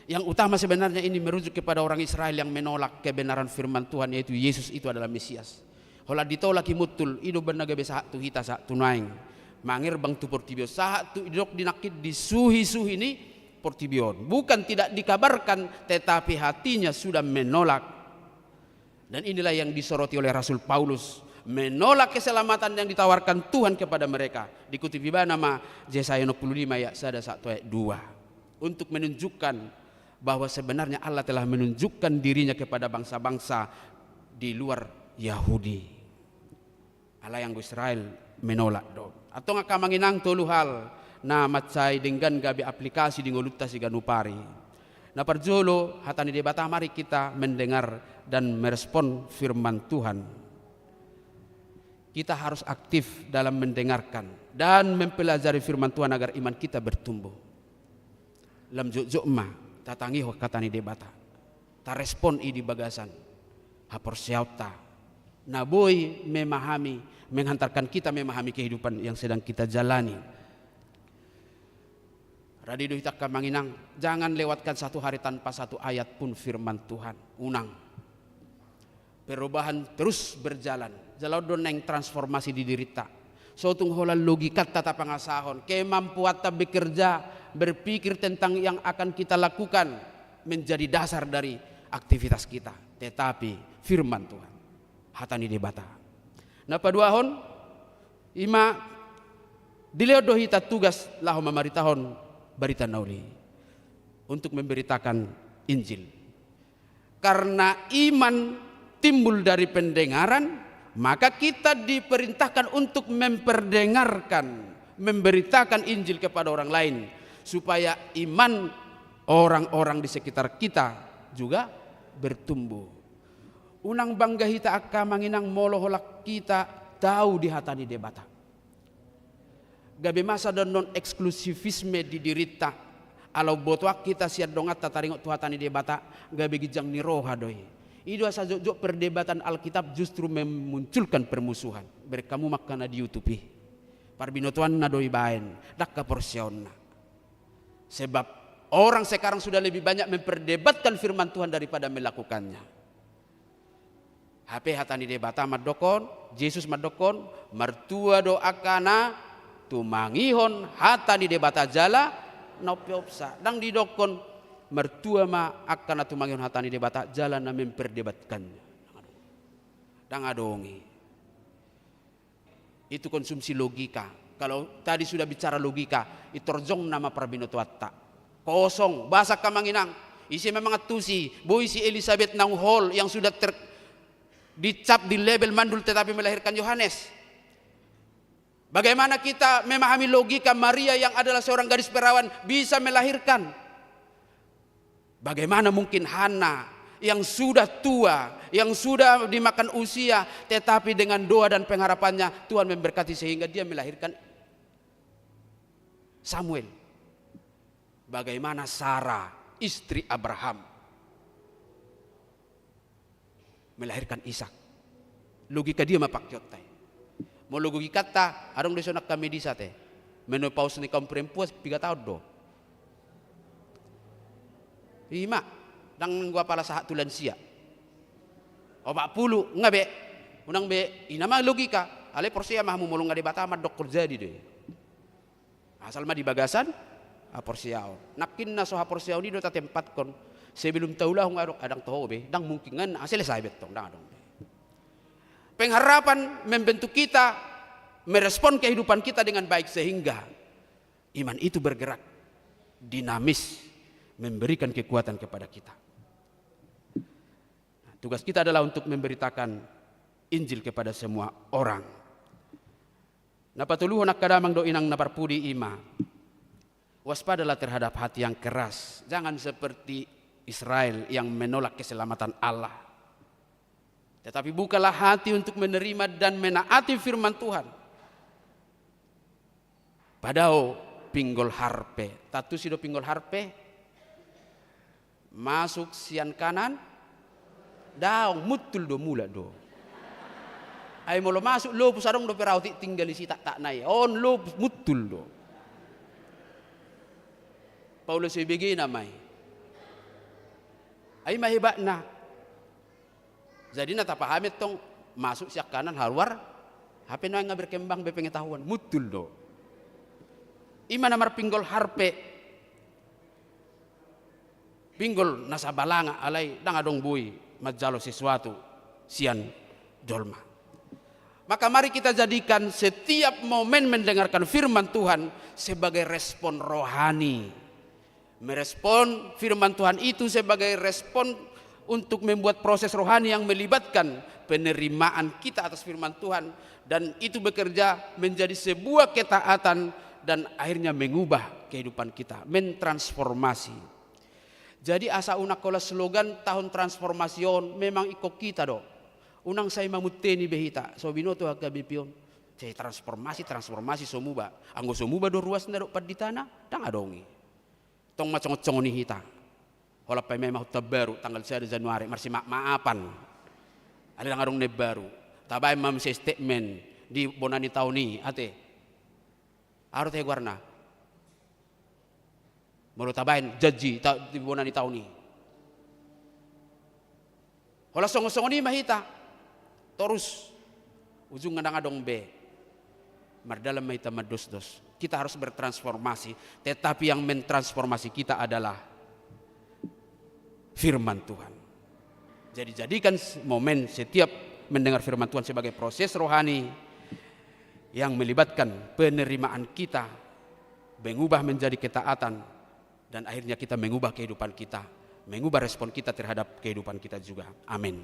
Yang utama sebenarnya ini merujuk kepada orang Israel yang menolak kebenaran firman Tuhan, yaitu Yesus itu adalah Mesias. Holan ditolak i muntul, i do umbahen na gabe sahat tu hita, sahat tu nuaeng. Mangerbang tu portibi on, sahat tu didok di nangkin di suhi-suhi ni portibi on. Bukan tidak dikabarkan, tetapi hatinya sudah menolak. Dan inilah yang disoroti oleh Rasul Paulus, menolak keselamatan yang ditawarkan Tuhan kepada mereka. Dikutip ibana ma Yesaya enam puluh lima ayat sada sahat tu ayat dua. Untuk menunjukkan bahwa sebenarnya Allah telah menunjukkan dirinya kepada bangsa-bangsa di luar Yahudi. Alai anggo Israel menolak do. Antong angka amang inang, tolu hal na mansai denggan gabe aplikasi di ngolunta siganup ari. Na parjolo, hata ni Debata, mari kita mendengar dan merespon firman Tuhan. Kita harus aktif dalam mendengarkan dan mempelajari firman Tuhan agar iman kita bertumbuh. Lam jotjot ma tatangihon hata ni Debata, tarespon i di bagasan haporseaonta, na boi memahami, menghantarkan kita memahami kehidupan yang sedang kita jalani. Rade do hita angka amang inang, jangan lewatkan satu hari tanpa satu ayat pun firman Tuhan. Unang. Perubahan terus berjalan. Jala on do naeng transformasi di dirinta. So tung holan logikanta tapangasahon, kemampuanta bekerja, berpikir tentang yang akan kita lakukan menjadi dasar dari aktivitas kita. Tetapi firman Tuhan, hata ni Debata. Na paduahon, i ma dilehon do hita tugas laho mamaritahon barita na uli. untuk memberitakan Injil. Karena iman timbul dari pendengaran, maka kita diperintahkan untuk memperdengarkan, memberitakan Injil kepada orang lain, supaya iman orang-orang di sekitar kita juga bertumbuh. Unang bangga hita angka amang inang molo holan hita tau di hata ni Debata. Gabe masa do annon eksklusivisme di dirinta, ala umboto hita sian donganta taringot tu hata ni Debata, gabe ginjang ni roha do i. I do asa jotjot perdebatan Alkitab justru memunculkan permusuhan. Bereng hamu ma angka na di YouTube i. Parbinotoanna do ibaen, ndang haporseaonna. Sebab orang sekarang sudah lebih banyak memperdebatkan firman Tuhan daripada melakukannya. Hape hata ni Debata mandokkon, Jesus mandokkon, martua do angka na tumangihon hata ni Debata jala na umpeopsa. Ndang didokkon, martua ma angka na tumangihon hata ni Debata jala na memperdebatkannya. Ndang adong i. Itu konsumsi logika. Kalau tadi sudah bicara logika, itorjong nama parbinotoanta. Kosong, boasa angka amang inang. Ise ma mangantusi, boi si Elisabet naung hol yang sudah ter-, dicap di label mandul tetapi melahirkan Yohanes. Bagaimana kita memahami logika Maria yang adalah seorang gadis perawan bisa melahirkan? Bagaimana mungkin Hana yang sudah tua, yang sudah dimakan usia, tetapi dengan doa dan pengharapannya, Tuhan memberkati sehingga dia melahirkan Samuel? Bagaimana Sara, istri Abraham, melahirkan Ishak? Logika dia ma pakeonta i. Molo logikanta, adong do dison angka medis ate. Menopause ni kaum perempuan piga taon do? I ma, ndang nanggo apala sahat tu lansia. Opat pulu, nga be. Unang be, i nama logika. Alai porsea ma hamu molo nga Debata mandokkon jadi do i. Asal ma di bagasan haporseaon. Nangkin na so haporseaon i do tatempatkon. Sebelum taulahon adong, ndang toho be, ndang mungkin, nga selesai be tong, ndang adong be. Pengharapan membentuk kita, merespon kehidupan kita dengan baik sehingga iman itu bergerak, dinamis, memberikan kekuatan kepada kita. Nah, tugas kita adalah untuk memberitakan Injil kepada semua orang. Na patoluhon angka damang dohot inang na parpudi i ma, waspadalah terhadap hati yang keras. Jangan seperti Israel yang menolak keselamatan Allah. Tetapi bukalah hati untuk menerima dan menaati firman Tuhan. Padao pinggol harpe. Tantu si do pinggol harpe? Masuk sian kanan daong, muntul do, mulak do. Ai molo masuk lopus adong dope raut i tinggal isi taktakna i. On lopus, muntul do. Paulus so ibege nama i. Ai ma hebatna. Jadi na tapahami tong masuk sian kanan haluar, hape nuaeng nga berkembang be pengetahuan, muntul do. I ma na marpinggol harpe. Pinggol na sabalanga alai ndang adong boi manjalo sesuatu sian jolma. Maka mari kita jadikan setiap momen mendengarkan firman Tuhan sebagai respon rohani. Merespon firman Tuhan itu sebagai respon untuk membuat proses rohani yang melibatkan penerimaan kita atas firman Tuhan, dan itu bekerja menjadi sebuah ketaatan dan akhirnya mengubah kehidupan kita, mentransformasi. Jadi asa unang holan slogan tahun transformasi on, memang ingkon hita do. Unang sai mamunteni be hita, so binoto H K B P on. Sai transformasi, transformasi, so muba. Anggo so muba do ruasna dohot panditana, ndang adong i. Tong ma songon-songon i hita. Holan paima ma Huta Baru tanggal sada Januari, marsimaaf-maafan. Alai ndang adong na imbaru. Tabaen ma muse statement di bona ni taon i, ate. Aha do tahe goarna? Molo tabaen janji ta-, di bona ni taon i. Holan songon-songon i ma hita. Torus. Ujungna ndang adong be. Mardalan ma hita mandosdos. Kita harus bertransformasi. Tetapi yang mentransformasi kita adalah firman Tuhan. Jadi jadikan s-, momen setiap mendengar firman Tuhan sebagai proses rohani yang melibatkan penerimaan kita, mengubah menjadi ketaatan, Dan akhirnya kita mengubah kehidupan kita, mengubah respon kita terhadap kehidupan kita juga. Amin.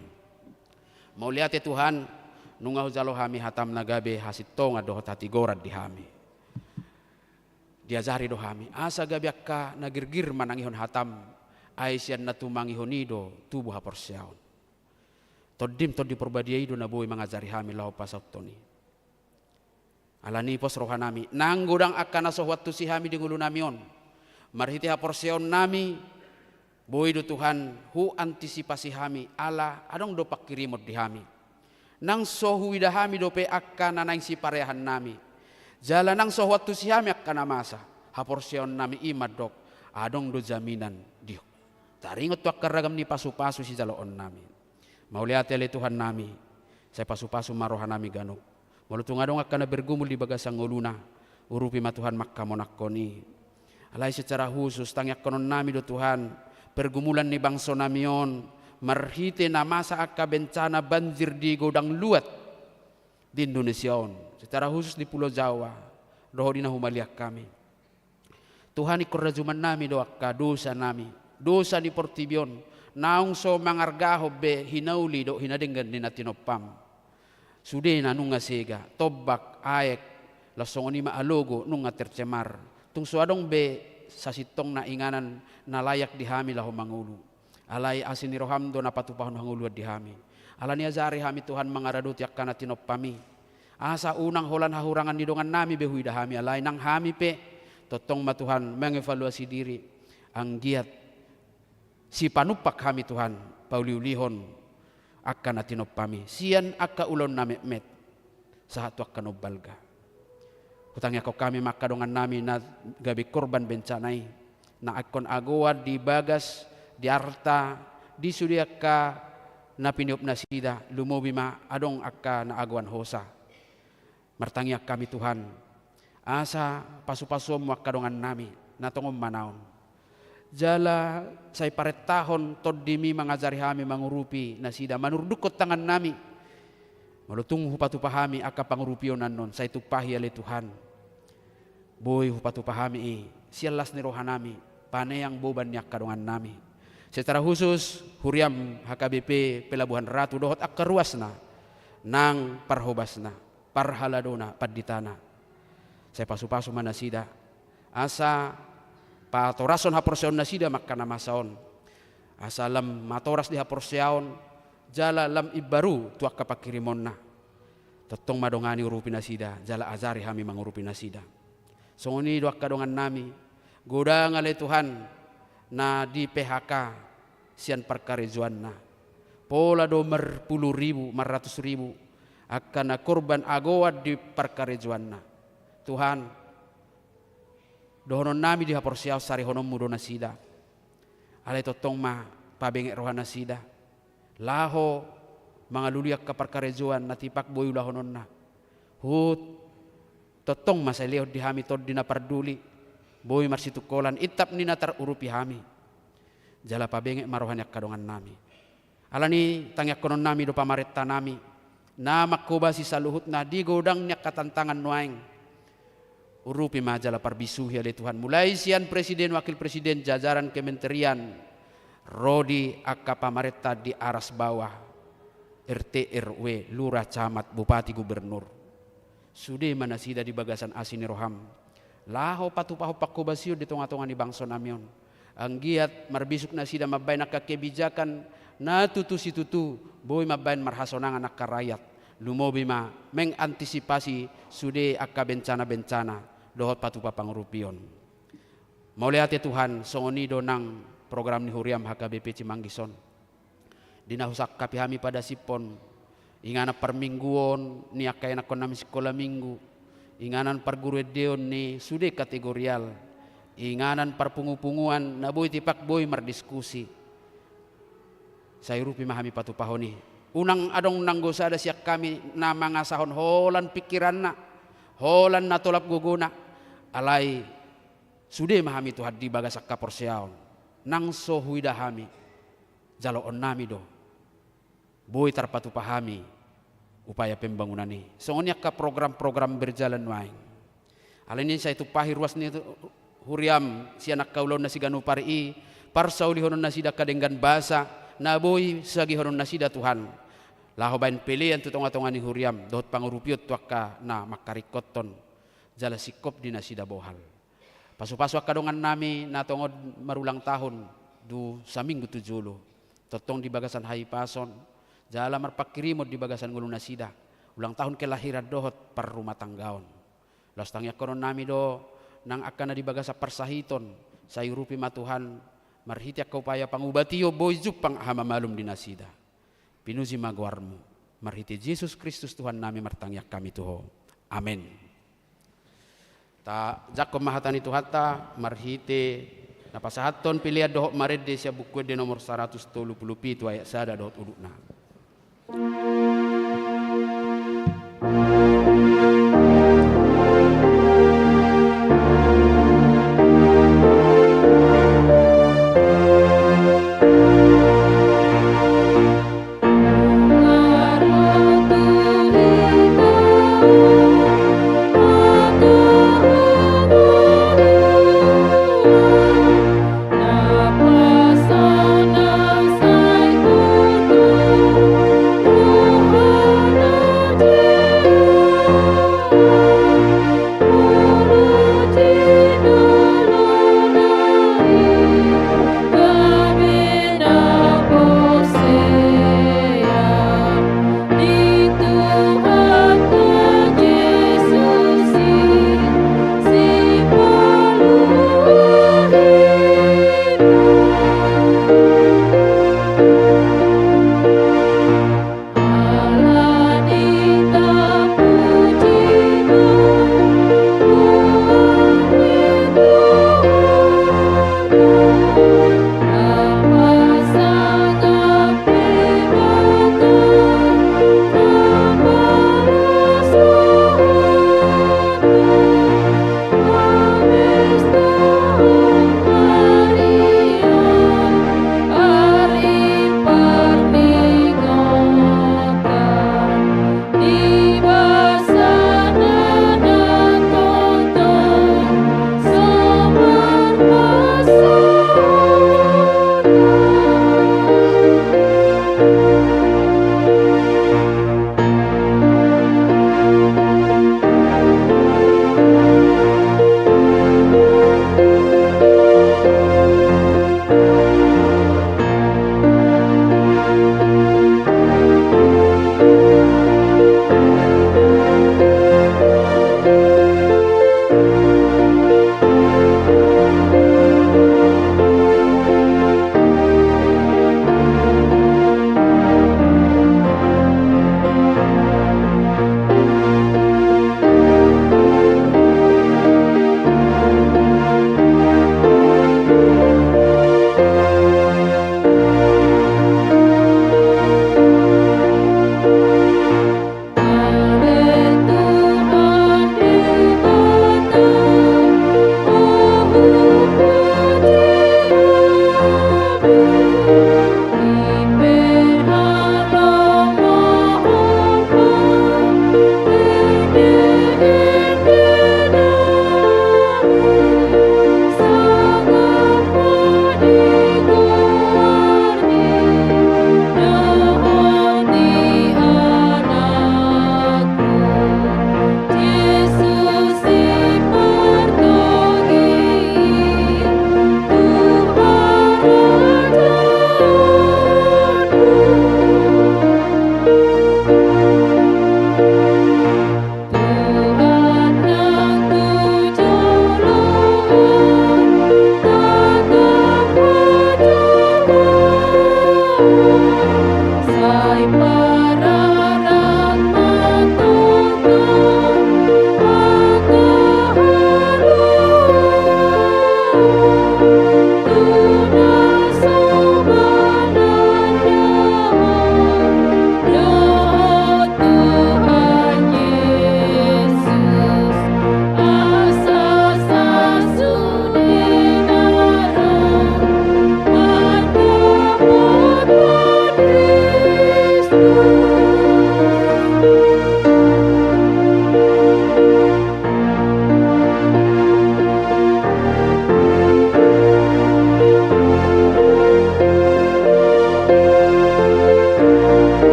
Mauliate Tuhan, nunga hujalo hami hatam na gabe hasintongan dohot hatigoran di hami. Diajari do hami, asa gabe angka na girgir manangihon hatam, ai sian na tumangihon i do tubu haporseaon. Tondim Tondi Porbadia i do na boi mangajari hami laho pasauthon i. Alani i pos rohanami, nang godang angka na so huantusi hami di ngolunami on. Marhite haporseaonnami, boi do Tuhan huantisipasi hami ala adong do pangkirimon di hami. Nang so huida hami dope angka na naeng sipareahannami. Jala nang so huantusi hami angka na masa, haporseaonnami i mandok, adong do jaminan di Ho. Taringot tu angka ragam ni pasupasu sijaloonnami. Mauliate ale Tuhannami, sai pasupasu ma rohanami ganup. Molo tung adong angka na bergumul di bagasan ngoluna, urupi ma Tuhan mangkamonangkon i. Alai secara khusus tangiangkononnami do Tuhan, pergumulan ni bangsonami on, marhite na masa angka bencana banjir di godang luat di Indonesia on, secara khusus di Pulo Jawa, dohot di na humaliang hami. Tuhan, ingkon rajumannami do angka dosanami, dosa ni portibi on, naung so mangargahon be hinauli dohot hinadenggan ni na tinompam. Sude na nunga sega, tombak, aek, laos songon i ma alogo nunga tercemar. Tung so adong be sasintongna inganan na layak di hami laho mangolu. Alai asi ni roham do na patupahon hangoluan di hami. Alani i ajari hami Tuhan mangaradoti angka na tinompam i. Asa unang holan hahurangan ni dongannami be huida hami, alai nang hami pe, tongtong ma Tuhan mengevaluasi diri. Anggiat sipanumpak hami Tuhan, pauliulihon angka na tinompam i. Sian angka ulaon na metmet. Sahat tu angka na umbalga. Hutangiangkon hami ma angka dongannami na gabe korban bencana i, na ingkon agoan di bagas, di arta, di sude angka na piniop nasida, lumobi ma adong angka na agoan hosa. Martangiang hami Tuhan, asa pasupasuonmu angka dongannami, na tongon manaon. Jala sai parentahon tondimi mangajari hami mangurupi nasida, manurdukkon tangannami. Molo tung hupatupa hami angka pangurupion annon, sai tumpahi ale Tuhan. Boi hupatupa hami i, sian las ni rohanami, paneang boban ni angka dongannami. Secara khusus, huriam H K B P Pelabuhan Ratu dohot angka ruasna, nang parhobasna, parhaladona, panditana. Sai pasupasu ma nasida. Asa patorashon haporseaon nasida ma angka na masa on. Asa lam matoras di haporseaon, jala lam imbaru tu angka pangkirimonna. Tongtong ma dongani urupi nasida, jala ajari hami mangurupi nasida. Songon i do angka dongannami, godang ale Tuhan, na di P H K sian parkarejoanna. Pola do marpulu ribu, marratus ribu, angka na korban agoan di parkarejoanna. Tuhan, dohononnami di haporseaon, sarihononmu do nasida. Alai tongtong ma pabenget roha nasida. Laho mangalului angka parkarejoan na tipak boi ulahononna. Huhut tongtong ma sai lehon di hami Tondi na parduli, boi marsitungkolan intap ni na tarurupi hami. Jala pabenget ma roha ni angka dongannami. Alani i tangiangkononnami do pamarentanami, na manghobasi saluhutna di godang ni angka tantangan nuaeng. Urupi ma jala parbisuhi ale Tuhan, mulai sian presiden, wakil presiden, jajaran kementerian, ro di angka pamarenta di aras bawah, R T, R W, lurah, camat, bupati, gubernur. Sude ma nasida di bagasan asi ni roham. Laho patupahon panghobasion di tongatonga ni bangsonami on. Anggiat marbisuk nasida mambahen angka kebijakan na tutu situtu, boi mambahen marhasonangan angka rakyat. Lumobi ma mengantisipasi sude angka bencana-bencana dohot patupa pangurupion. Mauliate Tuhan, songon i do nang program ni huriam H K B P Cimanggis on. Di na husangkapi hami padasiphon, inganan parmingguon ni angka ianakkonnami sikola minggu, inganan parguruendeon ni sude kategorial, inganan parpungupunguan na boi tipak boi mardiskusi. Sai urupi ma hami patupahon i. Unang adong nanggo sada sian hami na mangasahon holan pingkiranna, holan na tolap gogona, alai sude ma hami Tuhan di bagas angka porseaon. Nang so huida hami, jaloonnami do. Boi tarpatupa hami upaya pembangunan i. Songon i angka program-program berjalan nuaeng. Alani i sai tumpahi ruas ni huriaM sian angka ulaonna siganup ari i, parsaulihononnasida angka denggan basa na boi sagihononnasida Tuhan, laho baen pelean tu tongatonga ni huriaM dohot pangurupion tu angka na mangkaringkothon jala singkop di nasida bohal. Pasupasu angka dongannami na tongon marulang tahun tu saminggu tu jolo, tongtong di bagasan hahipason jala marpangkirimon di bagasan ngolunasida, ulang tahun kelahiran dohot parrumatanggaon. Laos tangiangkononnami do nang angka na di bagasan parsahiton, sai urupi ma Tuhan marhite angka upaya pangubation boi jumpang hamamalum di nasida. Pinuji ma goarMu. Marhite Jesus Kristus Tuhannami martangiang hami tu Ho. Amen. Tajangkon ma hata ni Tuhanta marhite na pasahathon pelean dohot marende sian Buku Ende nomor saratus tolu pulu pitu ayat sada dohot udutna.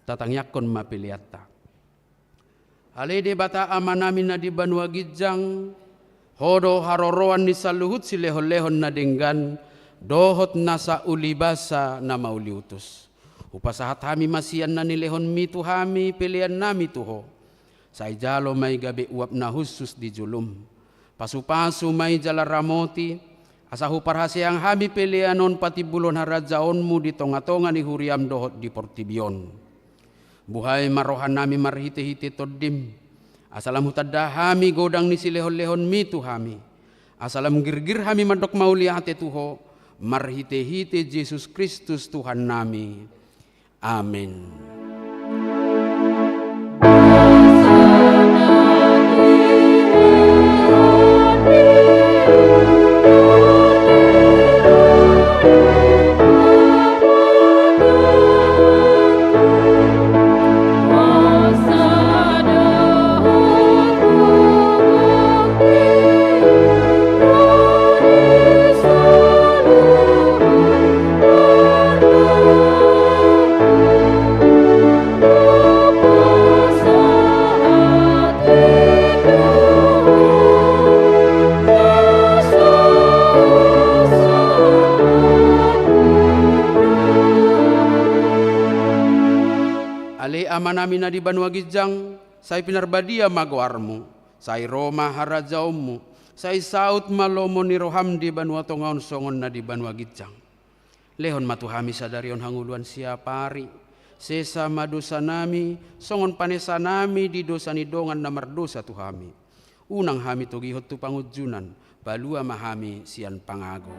Tatangiangkon ma peleanta. Ale Debata Amanami na di banua ginjang, Ho do haroroan ni saluhut silehonlehon na denggan, dohot nasa ulibasa na mauliutus. Hupasahat hami ma sian na nilehonMi tu hami peleannami tu Ho. Sai jalo ma i gabe uap na hushus di jolom. Pasupasu ma i jala ramoti, asa huparhaseang hami pelean on patimbulhon harajaonMu di tongatonga ni huriaM dohot di portibi on. Buhai ma rohanami marhitehite TondiM, asa lam hutanda hami godang ni silehonlehonMi tu hami, asa lam girgir hami mandok mauliate tu Ho, marhitehite Jesus Kristus Tuhannami. Amen. Ale Amanami na di banua ginjang, sai pinarbadia ma goarMu, sai ro ma harajaonMu, sai saut ma lomo ni rohaM di banua tonga on songon na di banua ginjang. Lehon ma tu hami sadari on hangoluan siapari. Sesa ma dosanami, songon panesanami di dosa ni dongan na mardosa tu hami. Unang hami togihon tu pangunjunan, palua ma hami sian pangago.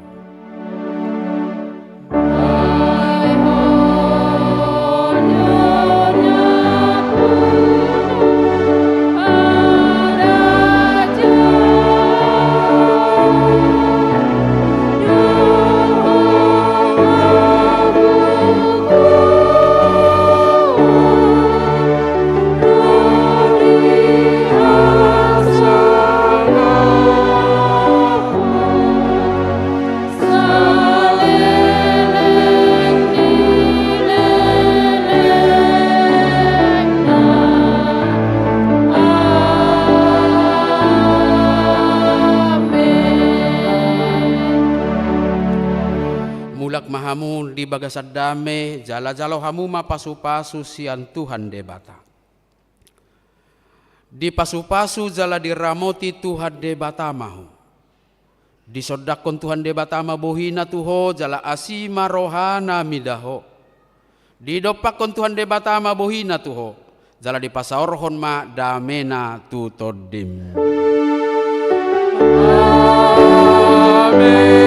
Mulak ma hamu di bagasan dame, jala jalo hamu ma pasupasu sian Tuhan Debata. Dipasupasu jala diramoti Tuhan Debata ma ho. Disondangkon Tuhan Debata ma bohiNa tu ho, jala asi ma rohaNa mida ho. Didompakkon Tuhan Debata ma bohiNa tu ho, jala dipasaorhon ma dameNa tu tondim. Amen.